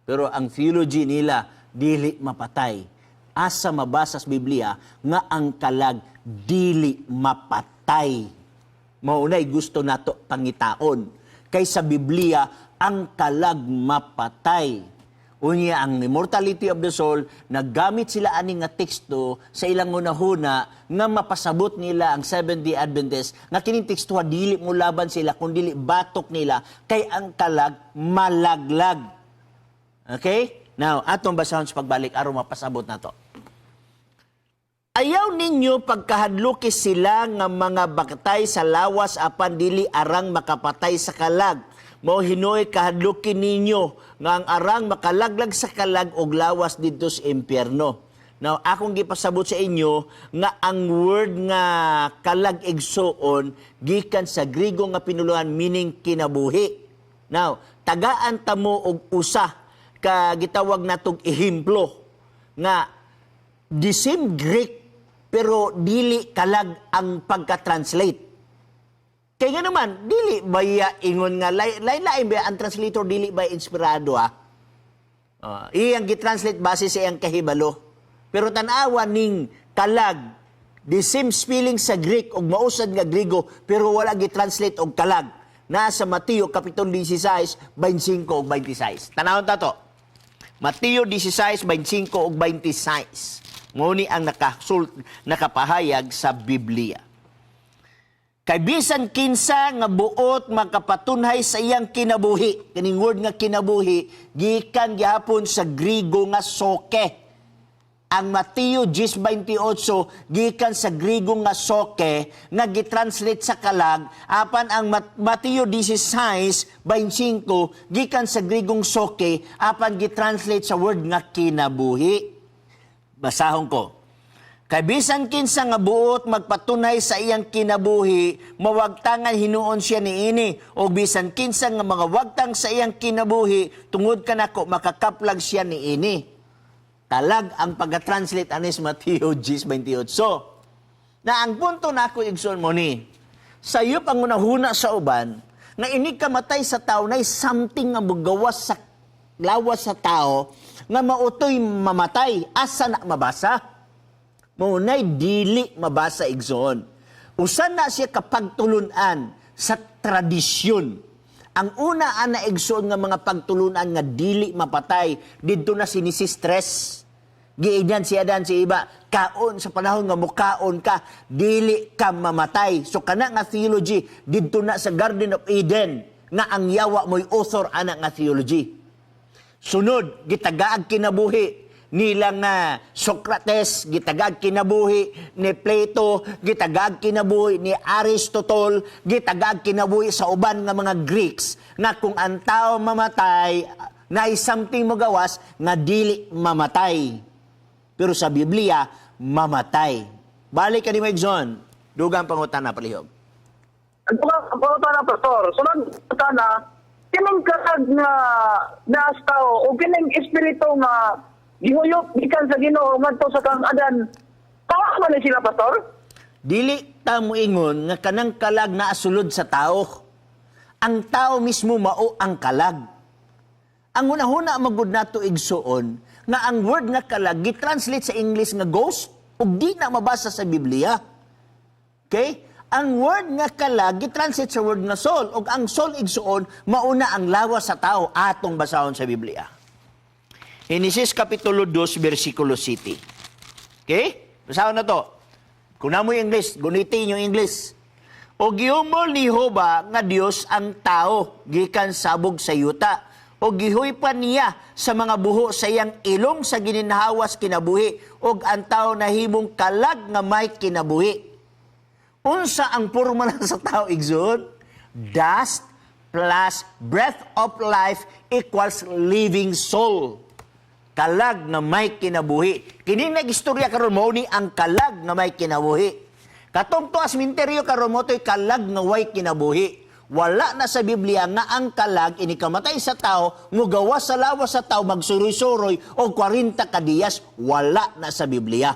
Pero ang theology nila dili mapatay. Asa mabasa sa Biblia nga ang kalag dili mapatay? Maunay gusto nato pangitaon. Kay sa Biblia ang kalag mapatay. Unya ang immortality of the soul, naggamit sila ani nga teksto sa ilang hunahuna nga mapasabot nila ang Seventh-day Adventist nga kining teksto dili mo laban sila kun dili batok nila kay ang kalag malaglag. Okay? Now, atong basahon sa pagbalik aron mapasabot nato. Ayaw ninyo pagkahadluki sila nga mga baktay sa lawas apan dili arang makapatay sa kalag. Mao hinuoy kahadluki ninyo nga ang arang makalaglag sa kalag og lawas didto sa impyerno. Now, akong gipasabot sa inyo nga ang word nga kalag, igsuon, gikan sa Grigo nga pinuluhan meaning kinabuhi. Now, tagaan ta mo og usa ka gitawag natog ehemplo nga the same Greek pero dili kalag ang pagka-translate. Kaya nga naman, dili ba ya ingon nga, lain ba ang translator, dili ba inspirado ah? Iyang gitranslate base sa iyang kahibalo. Pero tan-awa ning kalag, the same spelling sa Greek og mausad nga Grigo pero wala gitranslate og kalag. Nasa Mateo kapitulo 16, 25 ug 26. Tanawon ta to. Mateo 16, 25 ug 26. Mao ni ang nakapahayag sa Biblia. Kay bisan kinsa nga buot makapatunhay sa iyang kinabuhi. Kining word nga kinabuhi gikan gihapon sa Grigo nga soke. Ang Mateo 10:28 gikan sa Grigo nga soke nga gitranslate sa kalag, apan ang Mateo 16:25 gikan sa Grigong soke apan gitranslate sa word nga kinabuhi. Basahon ko. Kay bisan kinsa nga buot magpatunay sa iyang kinabuhi, mawagtangan hinuon siya niini. O bisan kinsa nga mga wagtang sa iyang kinabuhi, tungod kanako makakaplag siya niini. Kalag ang pag-translate anis Mateo 10:28. Na ang punto na ako, igsoon, mo ni, sayop ang unahuna sa uban, nga inig kamatay sa tao na something nga mugawas sa lawas sa tao, nga mautoy mamatay. Asa na mabasa? Maunay dili mabasa, igsoon. Usan na siya kapagtulunan sa tradisyon. Ang una ana, igsoon, nga mga pagtulunan nga dili mapatay didto na si stress. Giingnan siya dan si iba, kaon sa panahon nga mukaon ka, dili ka mamatay. So kana nga theology didto na sa Garden of Eden nga ang yawa mo'y author ana nga theology. Sunod, gitagaag kinabuhi nila nga Socrates, gitagaag kinabuhi ni Plato, gitagaag kinabuhi ni Aristotle, gitagaag kinabuhi sa uban nga mga Greeks nga kung ang tao mamatay, na something mo gawas nga dili mamatay. Pero sa Biblia, mamatay. Balik ka ni Megson. Dugang pangutana, palihog. Ang pangutana, Pastor, sunod pangutana, kining kalag nga naas tao o kining espiritu nga gihuyop gikan sa Ginoo ngadto sa kang Adan, tao man ni sila, Pastor? Dili ta moingon nga kanang kalag naasulod sa tao. Ang tao mismo mao ang kalag. Ang hunahuna magud nato, igsuon, nga ang word nga kalag gi-translate sa English nga ghost ug di na mabasa sa Biblia. Okay? Ang word nga kalag gi-translate sa word nga soul, ug ang soul, igsuon, mauna ang lawas sa tao. Atong basahon sa Biblia. Genesis Kapitulo 2 versikulo 7. Okay? Basahon na to. Kung naa moy English, gunitin yung English. "O gihumol ni Jehova nga Dios ang tao gikan sabog sa yuta. O gihuypan niya sa mga buho sa iyang ilong sa gininhawas kinabuhi. Og ang tao nahimong kalag nga may kinabuhi." Unsa ang porma na sa tao, igsoon? Dust plus breath of life equals living soul. Kalag nga may kinabuhi. Kini nag-istorya karon, mao ni ang kalag nga may kinabuhi. Katong tuas minteryo karon, mo to'y kalag nga way kinabuhi. Wala na sa Biblia nga ang kalag inikamatay sa tao, mugawas sa lawas sa tao, magsuroy-suroy o 40 ka diyas, wala na sa Biblia.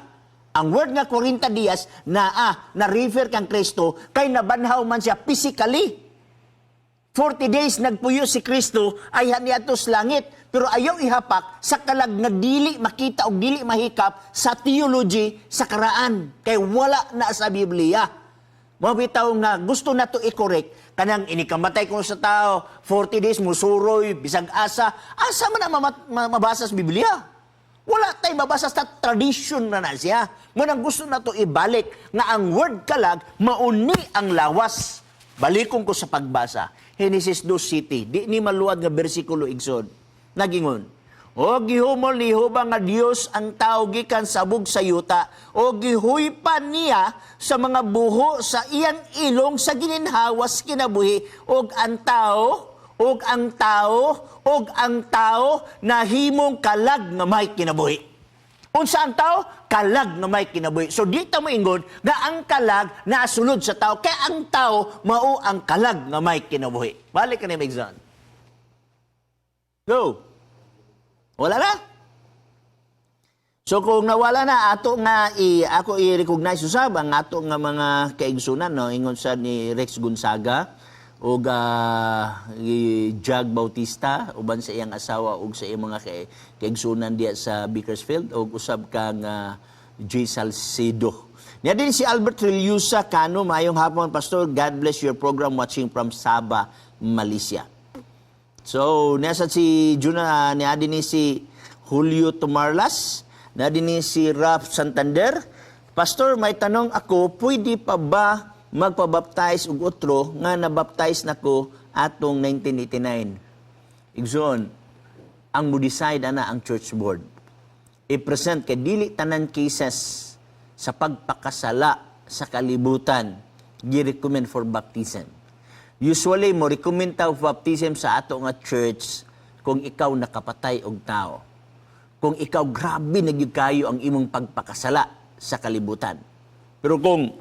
Ang word nga 40 diyas naa na refer kang Kristo kay nabanhaw man siya physically. 40 days nagpuyo si Kristo ay niadto sa langit, pero ayaw ihapak sa kalag nga dili makita o dili mahikap sa theology sa karaan kay wala na sa Biblia. Mao bitaw nga gusto na to i-correct kanang inikamatay ko sa tao 40 days musuroy bisag asa asa man ang mabasa sa Biblia. Wala tay mabasa sa tradition na na siya. Mao nang gusto na to ibalik nga ang word kalag mauni ang lawas. Balikon ko sa pagbasa. Genesis 2 7. Di ni maluwad nga bersikulo, igsoon. Nagingon: "O gihumol ni Jehova nga Dios ang tao gikan sabog sa yuta, o gihuypan niya sa mga buho sa iyang ilong sa gininhawas kinabuhi, og ang tao, og ang tao, og ang tao nahimong kalag nga may kinabuhi." Unsa ang tao? Kalag nga may kinabuhi. So di ta moingon nga ang kalag naasulod sa tao kay ang tao mao ang kalag nga may kinabuhi. Balik ka ni Migzon. Go. Wala na? So kung nawala na, ato nga ako i-recognize usab ang ato nga mga kaigsunan, no, ingon sa ni Rex Gonzaga ug Jag Bautista uban sa iyang asawa ug sa iyang mga kaigsunan diya sa Bakersfield, ug usab kang J. Salcedo. Niya din si Albert Reliusa Cano, "Maayong hapon, Pastor. God bless your program, watching from Sabah, Malaysia." So, nasa si Juna, niya din ni si Julio Tumarlas, na din ni si Ralph Santander. "Pastor, may tanong ako, pwede pa ba magpabaptize og otro nga nabaptize nako atong 1989?" Igsoon, ang mo decide ana ang church board. I-present kay dili tanan cases sa pagpakasala sa kalibutan gi-recommend for baptism. Usually mo recommend ta of baptism sa ato nga church kung ikaw nakapatay og tao. Kung ikaw grabe na gyud kayo ang imong pagpakasala sa kalibutan. Pero kung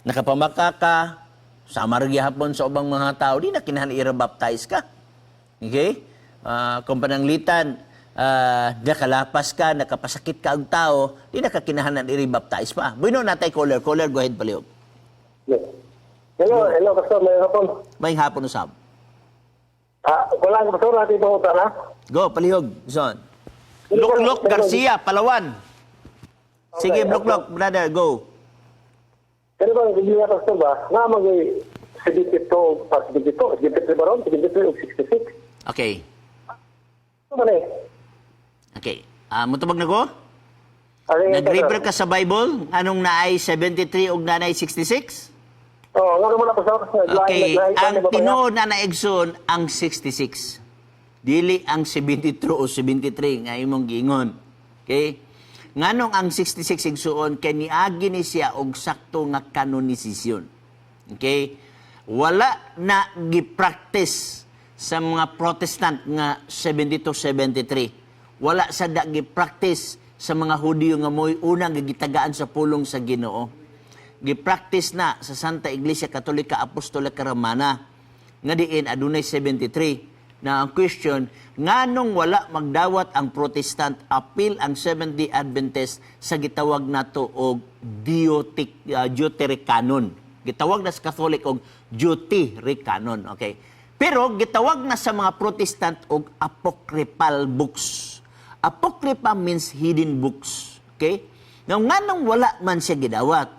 nakapamaka ka, sama ra gihapon sa ubang mga tao, di na kinahanglan i-baptize ka. Okay? Kung pananglitan, nakalapas ka, nakapasakit ka og tao, di na ka kinahanglan i-baptize pa. Bueno, natay caller. Caller, go ahead, palihog. Yes. Hello, hello, Pastor. May hapon. May hapon usab. Ah, wala ko, Pastor. Natin panguta na. Go, palihog, Zon. Luklok Garcia, Palawan. Sige, Okay, Luklok, brother, go. Kaya ba, hindi nga, Pastor ba? Nga mag 72, pa 72, 73 ba ron? 73 o 66. Okay. Ano man eh? Okay. Ah, mutubag na ko? Ano yung- Nag-refer ka sa Bible? Anong naay 73 ug naay 66? Oo, nga naman na, Pastor. Okay, ang tinuod na naigsoon ang 66. Dili ang 72 o 73 nga imong giingon. Okay? Nganong ang 66, igsuon? Kay niagi ni siya og sakto nga kanonisasyon. Okay? Wala na gi-practice sa mga Protestant nga 72-73. Wala sa da gi-practice sa mga Hudiyo nga mo'y unang gitagaan sa pulong sa Ginoo. Gi-practice na sa Santa Iglesia Katolika Apostolika Romana nga diin adunay 73. Na ang question, nganong wala magdawat ang Protestant apil ang Seventh-day Adventist sa gitawag nato og Deuterocanon? Gitawag na sa Catholic og Deuterocanon, okay? Pero gitawag na sa mga Protestant og apocryphal books. Apocrypha means hidden books. Okay? Now, nganong wala man siya gidawat?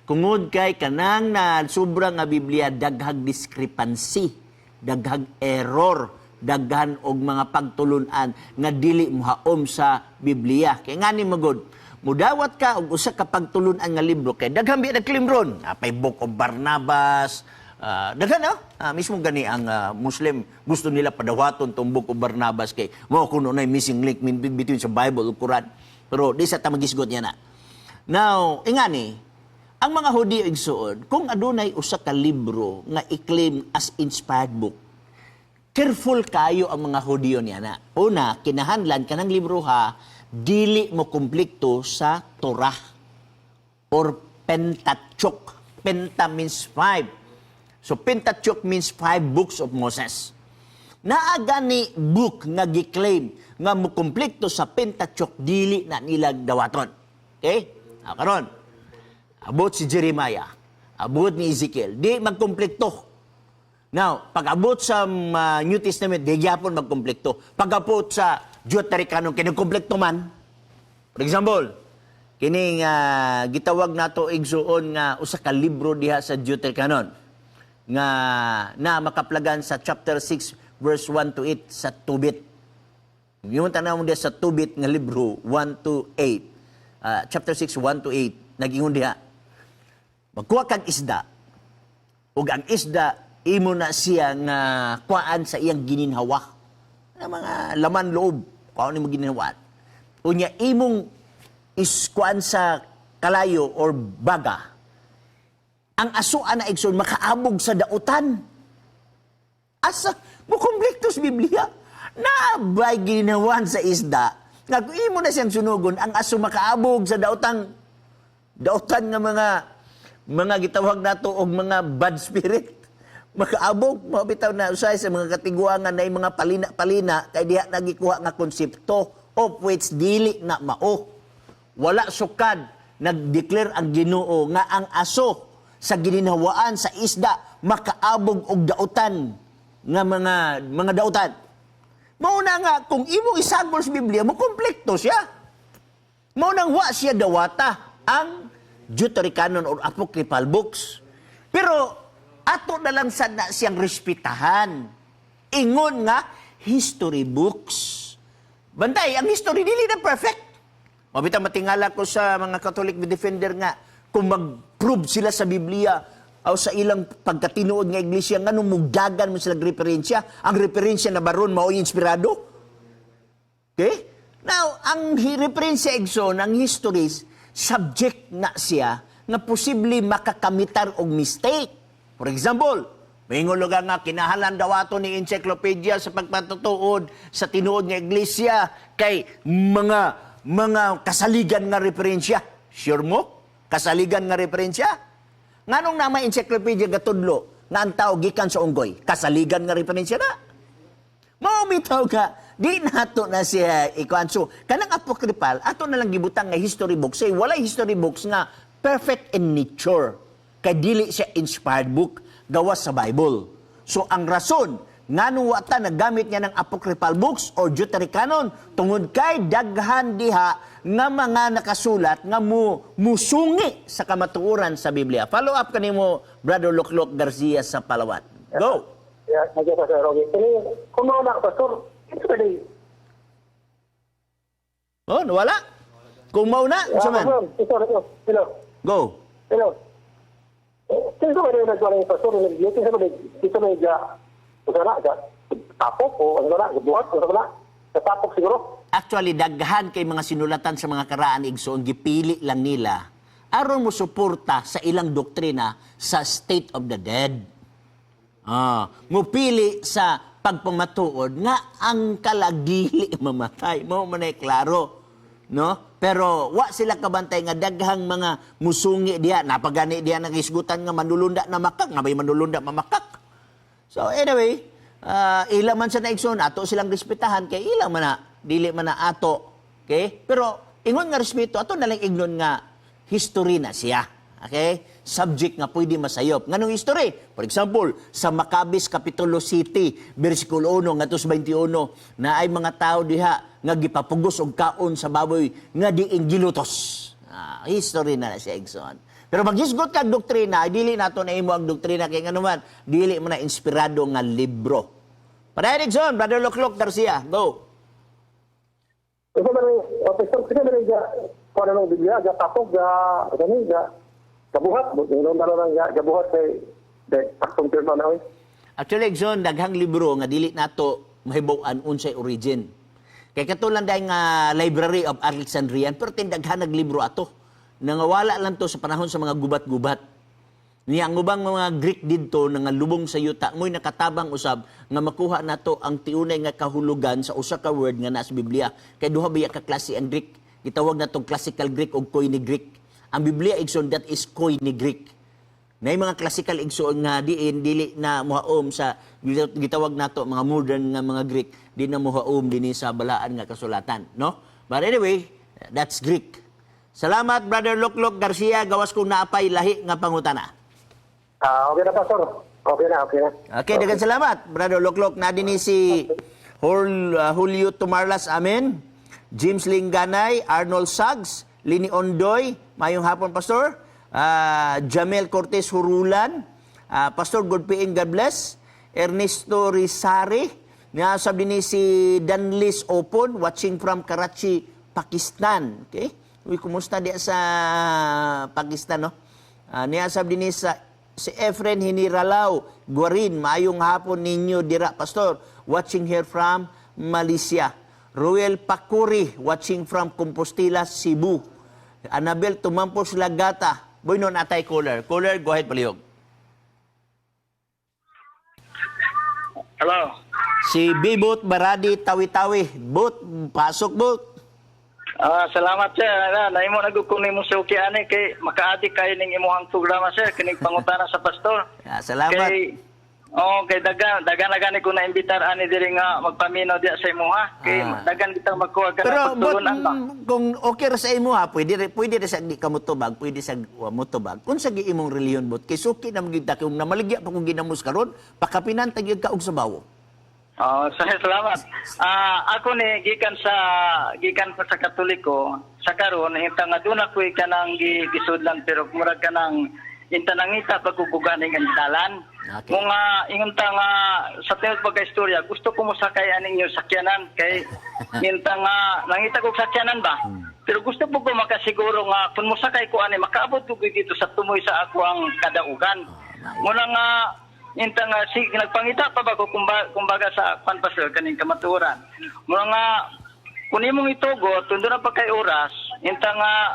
Tungod kay kanang na sobra nga Biblia, daghag discrepancy, daghag error, daghan og mga pagtulunan nga dili mohaom sa Biblia. Kay ngani magod, mudawat ka og usa ka pagtulunan nga libro kay daghan biya nag-claim ron. Napay Book of Barnabas, daghan no? Mismo gani ang Muslim, gusto nila padawaton tong Book of Barnabas kay mao kuno na missing link between sa Bible ug Quran. Pero di sa ta magisgot niya na. Now, ingani, ang mga Hudiyo, igsuon, kung adunay usa ka libro nga i-claim as inspired book, careful kayo ang mga Hudiyo niya na. Una, kinahanglan kanang libro ha, dili mo kumplikto sa Torah or Pentateuch. Penta means five. So Pentateuch means five books of Moses. Naa gani book nga gi-claim nga mukumplikto sa Pentateuch, dili na nila dawaton. Okay? Ah, karon. Abot si Jeremiah, abot ni Ezekiel, di magkumplikto. Now, pag abot sa New Testament, di gyapon magkumplikto. Pag abot sa Deuterocanon, kinukumplikto man. For example, kining gitawag nato, igsuon, nga usa ka libro diha sa Deuterocanon nga na makaplagan sa chapter 6 verse 1 to 8 sa Tobit. Yung tanaw mo diha sa Tobit nga libro 1 to 8, chapter 6 1 to 8, nagingon diha, magkuha kag isda ug ang isda imo na siya nga kuhaan sa iyang gininhawa. Ang mga laman loob, kuhaan nimo gininhawaan. Unya imong iskuan sa kalayo or baga. Ang aso ana, igsoon, makaabog sa dautan. Asa mo kumplikto sa Biblia? Naabay ginawan sa isda nga kung imo na siyang sunugon, ang aso makaabog sa daotang dautan nga mga gitawag nato og mga bad spirit makaabog. Mao bitaw na usahay sa mga katiguangan na mga palina-palina kay diha nagikuha nga konsepto, of which dili na mao. Wala sukad nag-declare ang Ginoo nga ang aso sa gininhawaan sa isda makaabog og dautan nga mga dautan. Mao na nga kung imong isagol sa Biblia, mo kumplikto siya. Mao nang wa siya dawata ang Deuterocanon or apocryphal books. Pero ato na lang sad na siyang respetahan. Ingon nga history books. Bantay, ang history dili na perfect. Mabita matingala ko sa mga Catholic defender nga kung mag-prove sila sa Biblia o sa ilang pagkatinuod nga iglesia, nganong mugdagan mo sila referensya? Ang referensya na baron mao'y inspirado? Okay? Now, ang referensya, igsoon, ang histories, subject na siya nga posible makakamitar og mistake. For example, may lugar nga kinahalan daw ato ni encyclopedia sa pagpatutuod sa tinuod nga iglesia kay mga kasaligan nga referensya. Sure mo? Kasaligan nga referensya? Nganong nama encyclopedia gatudlo nga ang tao gikan sa unggoy? Kasaligan nga referensya na? Mao bitaw ka, di nato na siya ikuan. So, kanang apocryphal, ato na lang gibutang nga history books. Say, walay history books nga perfect in nature. Kay dili siya inspired book gawas sa Bible. So, ang rason ngano wa ta naggamit niya ng apocryphal books or Deuterocanon, tungod kay daghan diha nga mga nakasulat nga mo musungi sa kamatuoran sa Biblia. Follow up kanimo, Brother Loklok Garcia sa Palawan. Go. Yeah, okay, Pastor. Okay. Kini, kung mauna, Pastor, ito ba di? Oh, nawala. Kung mauna, unsa man? Pastor, ito, ito. Hello. Go. Hello. Kinsa ba rin nagwala yung Pastor? Kinsa ba dito na ga, unsa na, ga, tapok o ano na, buhat, unsa ba na? Tapok siguro. Actually, daghan kay mga sinulatan sa mga karaan, igsoon, gipili lang nila aron mo suporta sa ilang doktrina sa state of the dead. Mupili sa pagpamatuod nga ang kalag dili mamatay. Mao man ay klaro, no? Pero wa sila kabantay nga daghang mga musungi diha, napagani diha nang isgutan nga manulunda na makak, nga may manulunda mamakak. So anyway, Ila man sa naigsoon, ato silang respetahan kay ila man na, dili man na ato. Okay? Pero ingon nga respeto, ato na lang ignon nga history na siya. Okay? Subject nga pwede masayop. Nganong history? For example, sa Maccabees Kapitulo City, versikulo 1 ngadto sa 21, na ay mga tao diha nga gipapugos og kaon sa baboy nga diin gilutos. History na na siya, igsoon. Pero maghisgot kag doktrina, ay dili nato na imo ang doktrina kay ngano man, dili mo na inspirado nga libro. Padayon, igsoon, Brother Loklok Garcia, go. Kasi man, Pastor, kasi man ga kuan ng Biblia, ga tapok ga gani ga gabuhat, mo na lang ga gabuhat kay kay saktong termo na oy. Actually, igsoon, daghang libro nga dili nato mahibaw-an unsay origin. Kay katulad dahil nga Library of Alexandrian, pero tindaghan nag libro ato. Nangawala lang to sa panahon sa mga gubat-gubat. Niya ang ubang mga Greek didto nga lubong sa yuta mo'y nakatabang usab nga makuha nato ang tiunay nga kahulugan sa usa ka word nga nasa Biblia. Kay duha biya ka klase ang Greek. Gitawag natong classical Greek ug Koine Greek. Ang Biblia, igsoon, that is Koine Greek. Na mga classical, igsoon, nga diin dili na muhaom sa gitawag nato mga modern nga mga Greek, di na muhaom dinhi sa balaan nga kasulatan, no? But anyway, that's Greek. Salamat, Brother Loklok Garcia, gawas kong naapay lahi nga pangutana. Ah, okay na, Pastor. Okay na, okay na. Okay, daghang salamat, Brother Loklok. Na dinhi si Julio Tumarlas, amen. James Linganay, Arnold Suggs, Lini Ondoy, mayong hapon, Pastor. Jamel Cortez Hurulan, Pastor God and God bless. Ernesto Rizari, nga sabi ni si Danlis Opon, watching from Karachi, Pakistan. Okay? Uy, kumusta diya sa Pakistan, no? Niya sabi ni sa si Efren Hiniralaw Guarin, maayong hapon ninyo dira, Pastor. Watching here from Malaysia. Ruel Pakuri, watching from Compostela, Cebu. Anabel Tumampos Lagata. Boy, nun atay caller. Caller, go ahead, palihog. Hello. Si Bibot Baradi Tawi-Tawi. Bot, pasok, Bot. Ah, salamat, sir. Na, naimo na gud kung nimo suki ani kay makaadi kayo ning imuhang programa, sir, kining pangutana sa pastor. Ah, salamat. Kay oh, kay dagan dagan na gani ko na imbitar ani diri nga magpaminaw diya sa imuha. Kay dagan kitang magkuha ka Pero na but, pagtulunan ba. Kung okay ra sa imo ha, pwede ra sa di ka motubag, pwede sa wa motubag. Unsa gi imong relihiyon, Bot? Kay suki na gyud ta kung namaligya pa kung ginamos karon, pakapinan ta gyud ka og sabawo. Oh, salamat. Ah, ako ni gikan ko sa Katoliko sa karon hinta nga doon ako kanang gisudlan pero murag kanang inta nangita pagkukuganing ang dalan. Mga ingon ta nga sa tinuod pagka-istorya, gusto ko mosakay aning inyong sakyanan kay inta nga nangita ko sakyanan ba. Pero gusto po ko makasiguro nga kung mosakay ko ani makaabot ko dito sa tumoy sa ako ang kadaugan. Muna nga inta nga si nagpangita pa ba ko kumbaga sa kwan, Pastor, kaning kamatuoran. Muna nga kung imong itugot tundo na pa kay oras, inta nga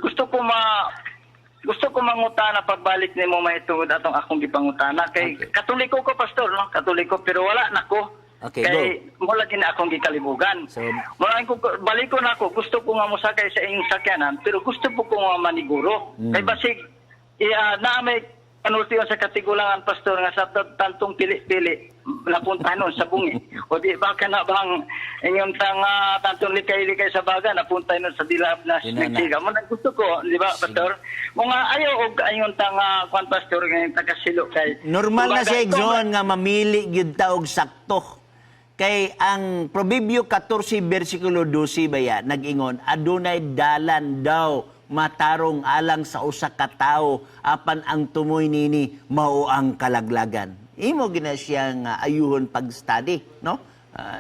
gusto ko mangutana pagbalik nimo mahitungod atong akong gipangutana kay Katoliko ko, Pastor, no? Katoliko pero wala nako. Okay, Kay mo lagi na akong gikalibugan. So- Mura ko baliko na ako, gusto ko nga mosakay sa inyong sakyanan pero gusto po ko nga maniguro. Kay basig naa may panultiyon sa katigulangan, Pastor, nga sa tantong pili-pili napunta nun sa bungi. O di ba ka na bang inyong tang tantong likay-likay sa baga napunta nun sa dilap na Yun na na. nagsiga. Mo na gusto ko, di ba, Pastor? Mga ayaw og ayon tang kwan, Pastor, ngayon tagasilo kay Normal na kumbaga, siya, John, nga mamili gyud ta og sakto. Kay ang Probibyo 14 versikulo 12 baya nag-ingon, adunay dalan daw matarong alang sa usa ka tawo, apan ang tumoy nini mao ang kalaglagan. Imo gina siya nga ayuhon pag-study, no?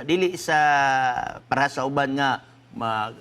Dili sa para sa uban nga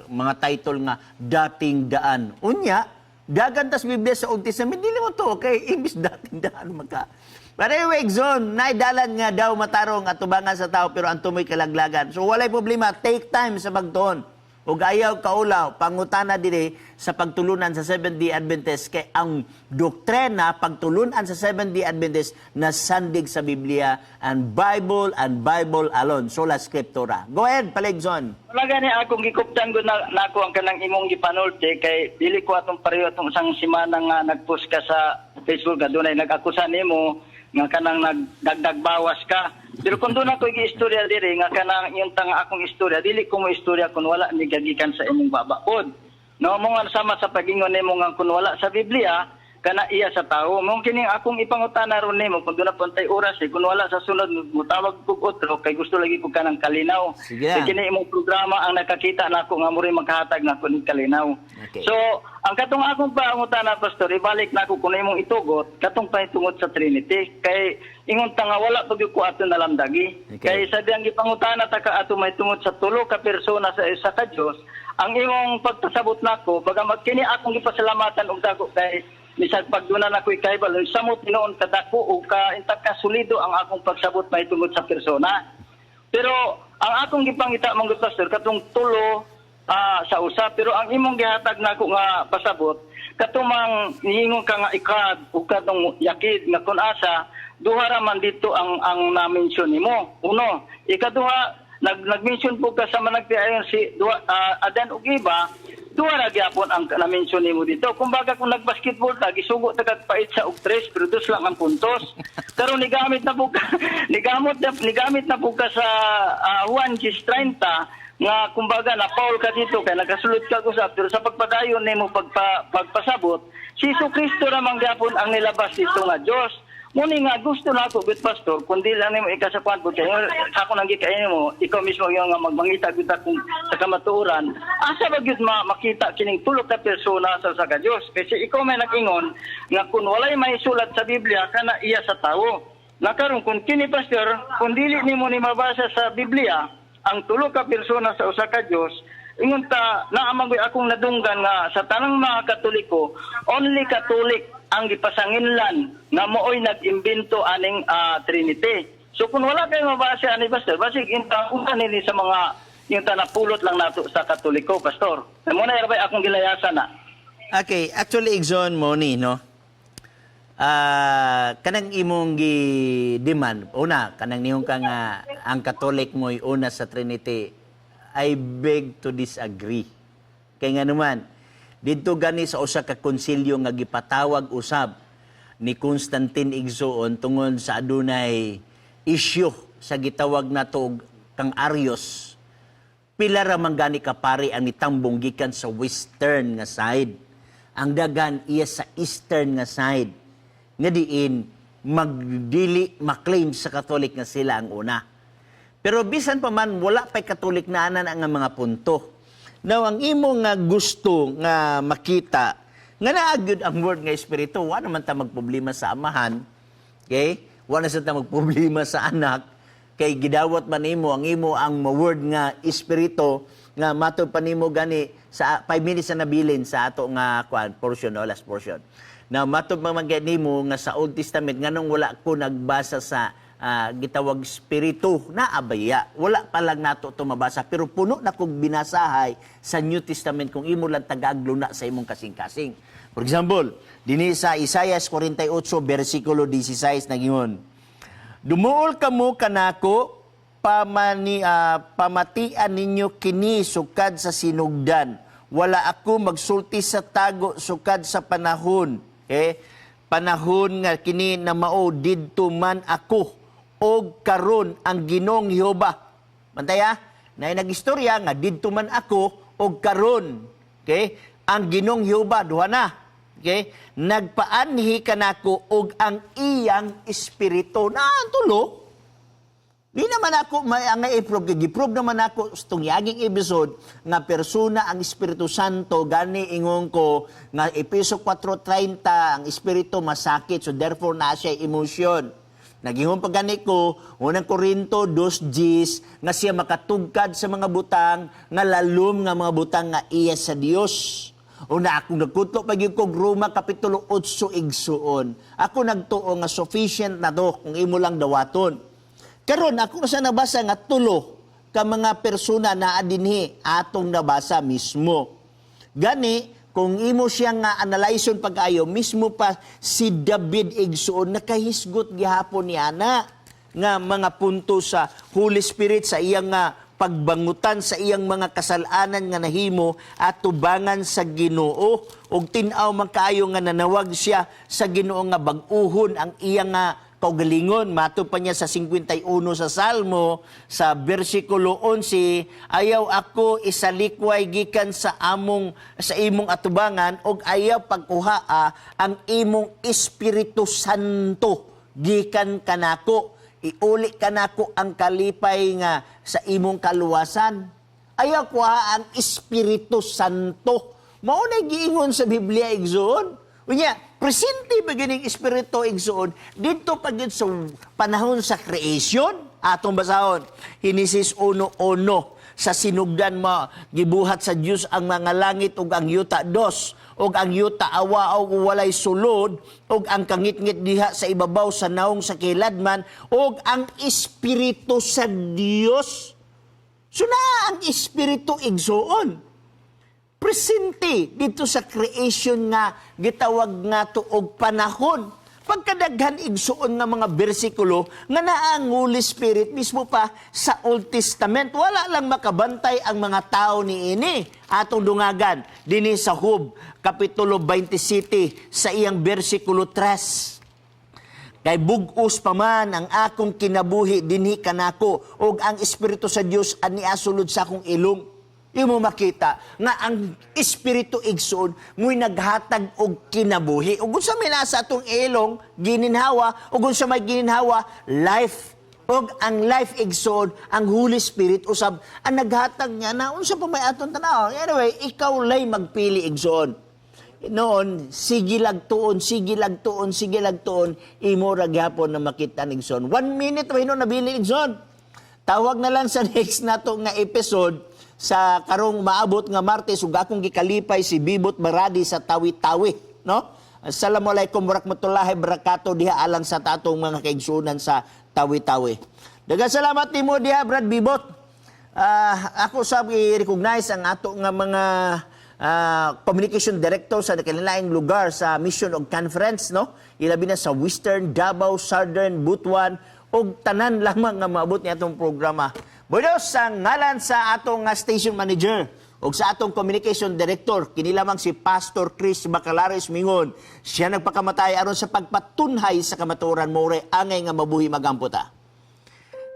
mga title nga dating daan. Unya, dagan tas Biblia sa Old Testament, dili mo to kay imbis dating daan maka. But anyway, Zon, naidalan nga daw matarong at tubangan sa tao pero ang tumoy kalaglagan. So walay problema, take time sa pagtuon. Ug ayaw kaulaw, pangutana dire sa pagtulunan sa Seventh-day Adventist kay ang doktrina pagtulunan sa Seventh-day Adventist na sandig sa Biblia and Bible and Bible alone. Sola Scriptura. Go ahead, Paligson. Wala gani akong gikuptan ko na, nako ang kanang imong gipanulti kay dili ko atong pareho atong isang simana nga nagpost ka sa Facebook nga dunay nag-akusa nimo. Nga kanang nagdagdag bawas ka. Pero kung doon ako istorya diri nga kanang yung tanga akong istorya, dili ko mo istorya kung wala ni gagikan sa imong baba pod. No, mo nga sama sa pagingon nimo nga kung wala sa Biblia, kana iya sa tao. Mo kining akong ipangutana ron nimo kung doon na pantay oras eh, kung wala sa sunod mutawag kog otro kay gusto lagi ko kanang kalinaw. Sige. Kay kini imong programa ang nakakita nako nga mo rin makahatag nako ning kalinaw. Okay. So, ang katong akong pangutana, Pastor, ibalik nako kung imong itugot katong pahitungod sa Trinity kay ingon ta nga wala pag ko ato nalamdagi. Okay. Kay sa diyang gipangutana ta ka ato mahitungod sa tulo ka persona sa isa ka Dios, ang imong pagpasabot nako bagamat kini akong gipasalamatan og dako kay bisag pagduna nako ikaybal samot tinuon kadako ug ka intak ka solido ang akong pagsabot mahitungod sa persona. Pero ang akong gipangita, mong Pastor, katong tulo sa usa, pero ang imong gihatag nako nga pasabot katumang niingon ka nga ikad ug katong yakid nga kun asa duha ra man dito ang na-mention nimo. Uno, ikaduha, nag-mention po ka sa managpiayon si duha, Adan ug Iba, duha ra gyapon ang na-mention nimo dito. Kumbaga kung nag-basketball ta, gisugo ta kag pait sa og tres pero dos lang ang puntos. Karon nigamit na po ka sa Juan 10:30 nga kumbaga na foul ka dito kay nagasulod ka usab, pero sa pagpadayon nimo pagpasabot si Jesu Kristo ra man gyapon ang nilabas dito nga Dios. Muni nga gusto na ako, good Pastor, kundi lang nimo ikasakuan po kay ako nang gikain mo, ikaw mismo yung nga magmangita gyud akong sa kamatuoran. Asa ba gyud makita kining tulo ka persona sa usa ka Dios? Kasi ikaw may nag-ingon nga kung walay mahisulat sa Biblia kana iya sa tawo. Nakaron kung kini, Pastor, kung dili nimo ni mabasa sa Biblia ang tulo ka persona sa usa ka Dios, ingon ta naa man gyud akong nadunggan nga sa tanang mga Katoliko, only Catholic ang gipasanginlan nga mooy nag-imbento aning Trinity. So kung wala kay mabasa ani, Pastor, basig inta unta nini sa mga yung tanapulot lang nato sa Katoliko, Pastor. Mo na erbay akong gilayasan na. Okay, actually, Igsoon mo ni, no? Kanang imong gi demand, una, kanang niyong ka nga ang Catholic mo'y una sa Trinity, I beg to disagree. Kay nga naman, didto gani sa usa ka konsilyo nga gipatawag usab ni Constantine, igsoon, tungod sa adunay issue sa gitawag nato og kang Arius, pila ra man gani ka pari ang nitambong gikan sa western nga side. Ang daghan iya sa eastern nga side. Nga diin magdili maklaim sa Catholic nga sila ang una. Pero bisan pa man wala pay Catholic na anan ang mga punto. Now ang imo nga gusto nga makita nga naa gyud ang word nga espiritu, wa naman ta magproblema sa Amahan. Okay? Wa na sa ta magproblema sa Anak kay gidawat man nimo ang imo ang word nga espiritu nga matod pa nimo gani sa 5 minutes na nabilin sa ato nga kwan portion o last portion. Now matod man man nimo nga sa Old Testament nganong wala ko nagbasa sa gitawag espiritu na abaya. Wala pa lang nato to mabasa pero puno na kog binasahay sa New Testament kung imo lang tagaglo na sa imong kasing-kasing. For example, dinhi sa Isaiah 48 versikulo 16 nagingon, "Dumuol kamo kanako, pamatian ninyo kini sukad sa sinugdan. Wala ako magsulti sa tago sukad sa panahon." Okay? Panahon nga kini na mao didto man ako og karon ang Ginoong Jehova. Bantay ah, na nagistorya nga didto man ako og karon. Okay? Ang Ginoong Jehova duha na. Okay? Nagpaanhi kanako og ang iyang espiritu na ang tulo. Di naman ako may ang i-prove, gi-prove naman ako sa tong yaging episode nga persona ang Espiritu Santo. Gani ingon ko nga Epeso 4:30 ang Espiritu masakit, so therefore naa siya emotion. Nagingon pa gani ko Unang Korinto 2:10 nga siya makatugkad sa mga butang nga lalom nga mga butang nga iya sa Dios. Una akong nagkutlo pa gyud kog Roma kapitulo 8, igsuon. Ako nagtuo nga sufficient na to kung imo lang dawaton. Karon ako sa nabasa nga tulo ka mga persona naa dinhi atong nabasa mismo. Gani kung imo siya nga analyson pag-ayo mismo pa si David, igsuon, nakahisgot gihapon ni ana nga mga punto sa Holy Spirit sa iyang nga pagbangutan sa iyang mga kasalanan nga nahimo at tubangan sa Ginoo ug tin-aw man kaayo nga nanawag siya sa Ginoo nga bag-uhon ang iyang nga kaugalingon. Mato pa niya sa 51 sa Salmo, sa bersikulo 11, ayaw ako isalikway gikan sa among sa imong atubangan og ayaw pagkuhaa ang imong Espiritu Santo gikan kanako. Iuli kanako ang kalipay nga sa imong kaluwasan. Ayaw kuha ang Espiritu Santo. Mao na giingon sa Biblia, igsoon. Unya, presente ba gining Espiritu, igsoon, dito pa gyud sa panahon sa creation? Atong basahon, Henesis 1:1, sa sinugdan mo gibuhat sa Dios ang mga langit ug ang yuta. Dos, ug ang yuta awa og walay sulod ug ang kangitngit diha sa ibabaw sa naong sa kiladman ug ang Espiritu sa Dios. So naa ang Espiritu, igsoon. Presente dito sa creation nga gitawag nga to og panahon. Pagkadaghan, igsoon, nga mga bersikulo nga naa ang Holy Spirit mismo pa sa Old Testament. Wala lang makabantay ang mga tao ni ini. Atong dungagan dinhi sa Job kapitulo 27 sa iyang bersikulo 3. Kay bug-os pa man ang akong kinabuhi dinhi kanako ug ang Espiritu sa Dios ani asulod sa akong ilong. Imo makita nga ang Espiritu, igsoon, mo'y naghatag og kinabuhi. Ug unsa may nasa atong ilong, gininhawa, ug unsa may gininhawa, life. Ug ang life, igsoon, ang Holy Spirit usab ang naghatag niya na unsa pa may atong tanaw. Anyway, ikaw lay magpili, igsoon. Noon, sige lagtuon, sige lagtuon, sige lagtuon, imo ra gyapon na makita ni igsoon. 1 minute pa hinuon nabili, igsoon. Tawag na lang sa next nato nga episode sa karong maabot nga Martes ug akong gikalipay si Bibot Maradi sa Tawi-Tawi, no? Assalamualaikum warahmatullahi wabarakatuh diha alang sa tatong mga kaigsunan sa Tawi-Tawi. Daghang salamat nimo diha, Brad Bibot. Ako sa i-recognize ang ato nga mga communication director sa kanilang lugar sa mission og conference, no, ilabi na sa Western Davao, Southern, Butuan ug tanan lamang nga maabot ni atong programa. Bueno, sa ngalan sa atong nga station manager ug sa atong communication director, kini lamang si Pastor Chris Bacalares mingon, siya nagpakamatay aron sa pagpatunhay sa kamatuoran, mao angay nga mabuhi magampo ta.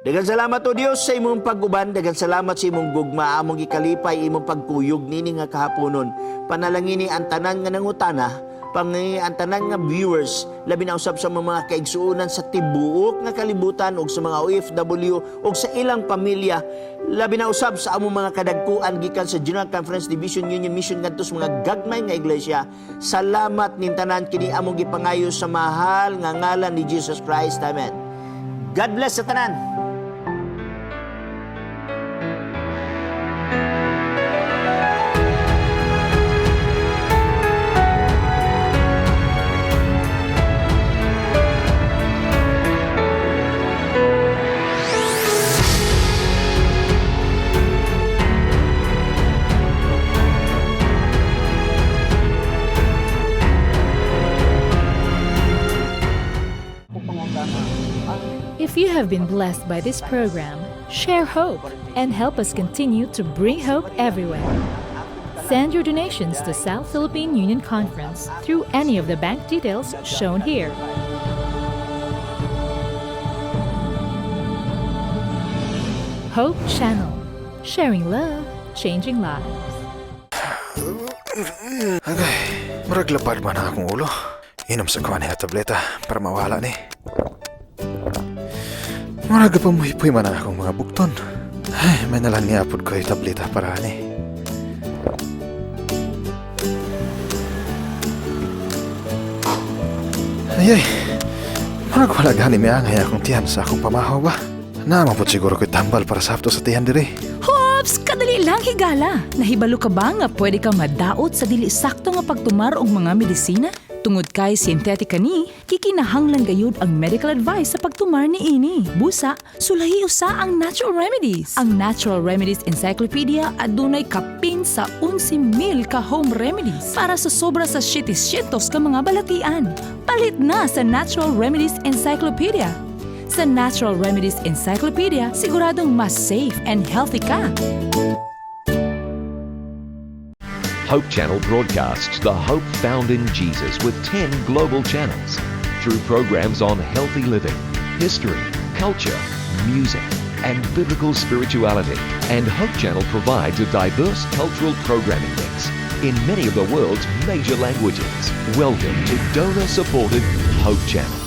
Daghang salamat o Dios sa imong pag-uban, daghang salamat sa imong gugma, among gikalipay imong pagkuyog nini nga kahaponon. Panalangini ang tanan nga nangutana, pangi ang tanan nga viewers, labi na usab sa mga kaigsuonan sa tibuok nga kalibutan ug sa mga OFW ug sa ilang pamilya, labi na usab sa among mga kadagkuan gikan sa General Conference Division Union Mission ngadto sa mga gagmay nga iglesia. Salamat ning tanan, kini among gipangayo sa mahal nga ngalan ni Jesus Christ. Amen. God bless sa tanan. If you have been blessed by this program, share hope and help us continue to bring hope everywhere. Send your donations to South Philippine Union Conference through any of the bank details shown here. Hope Channel, sharing love, changing lives. Agay, murag lapad man ang akong ulo. Inom sa kuha niya tableta para mawala ni. Murag pamuhipoy man ang akong mga bukton. Ay, may nalang niapod ko yung tableta para ani. Ay, ay, murag wala gani miangay akong tiyan sa akong pamahaw ba? Naa man pod siguro ko'y tambal para sakto sa tiyan diri. Hops! Kadali lang, higala! Nahibalo ka ba nga pwede kang madaot sa dili sakto nga pagtumar og mga medisina? Tungod kay synthetic kani, kikinahanglan gayud ang medical advice sa pagtumar ni ini. Busa, sulahi usa ang natural remedies. Ang Natural Remedies Encyclopedia adunay kapin sa 11,000 ka home remedies para sa sobra sa 700 ka mga balatian. Palit na sa Natural Remedies Encyclopedia. Sa Natural Remedies Encyclopedia, siguradong mas safe and healthy ka. Hope Channel broadcasts the hope found in Jesus with 10 global channels. Through programs on healthy living, history, culture, music, and biblical spirituality. And Hope Channel provides a diverse cultural programming mix in many of the world's major languages. Welcome to donor supported Hope Channel.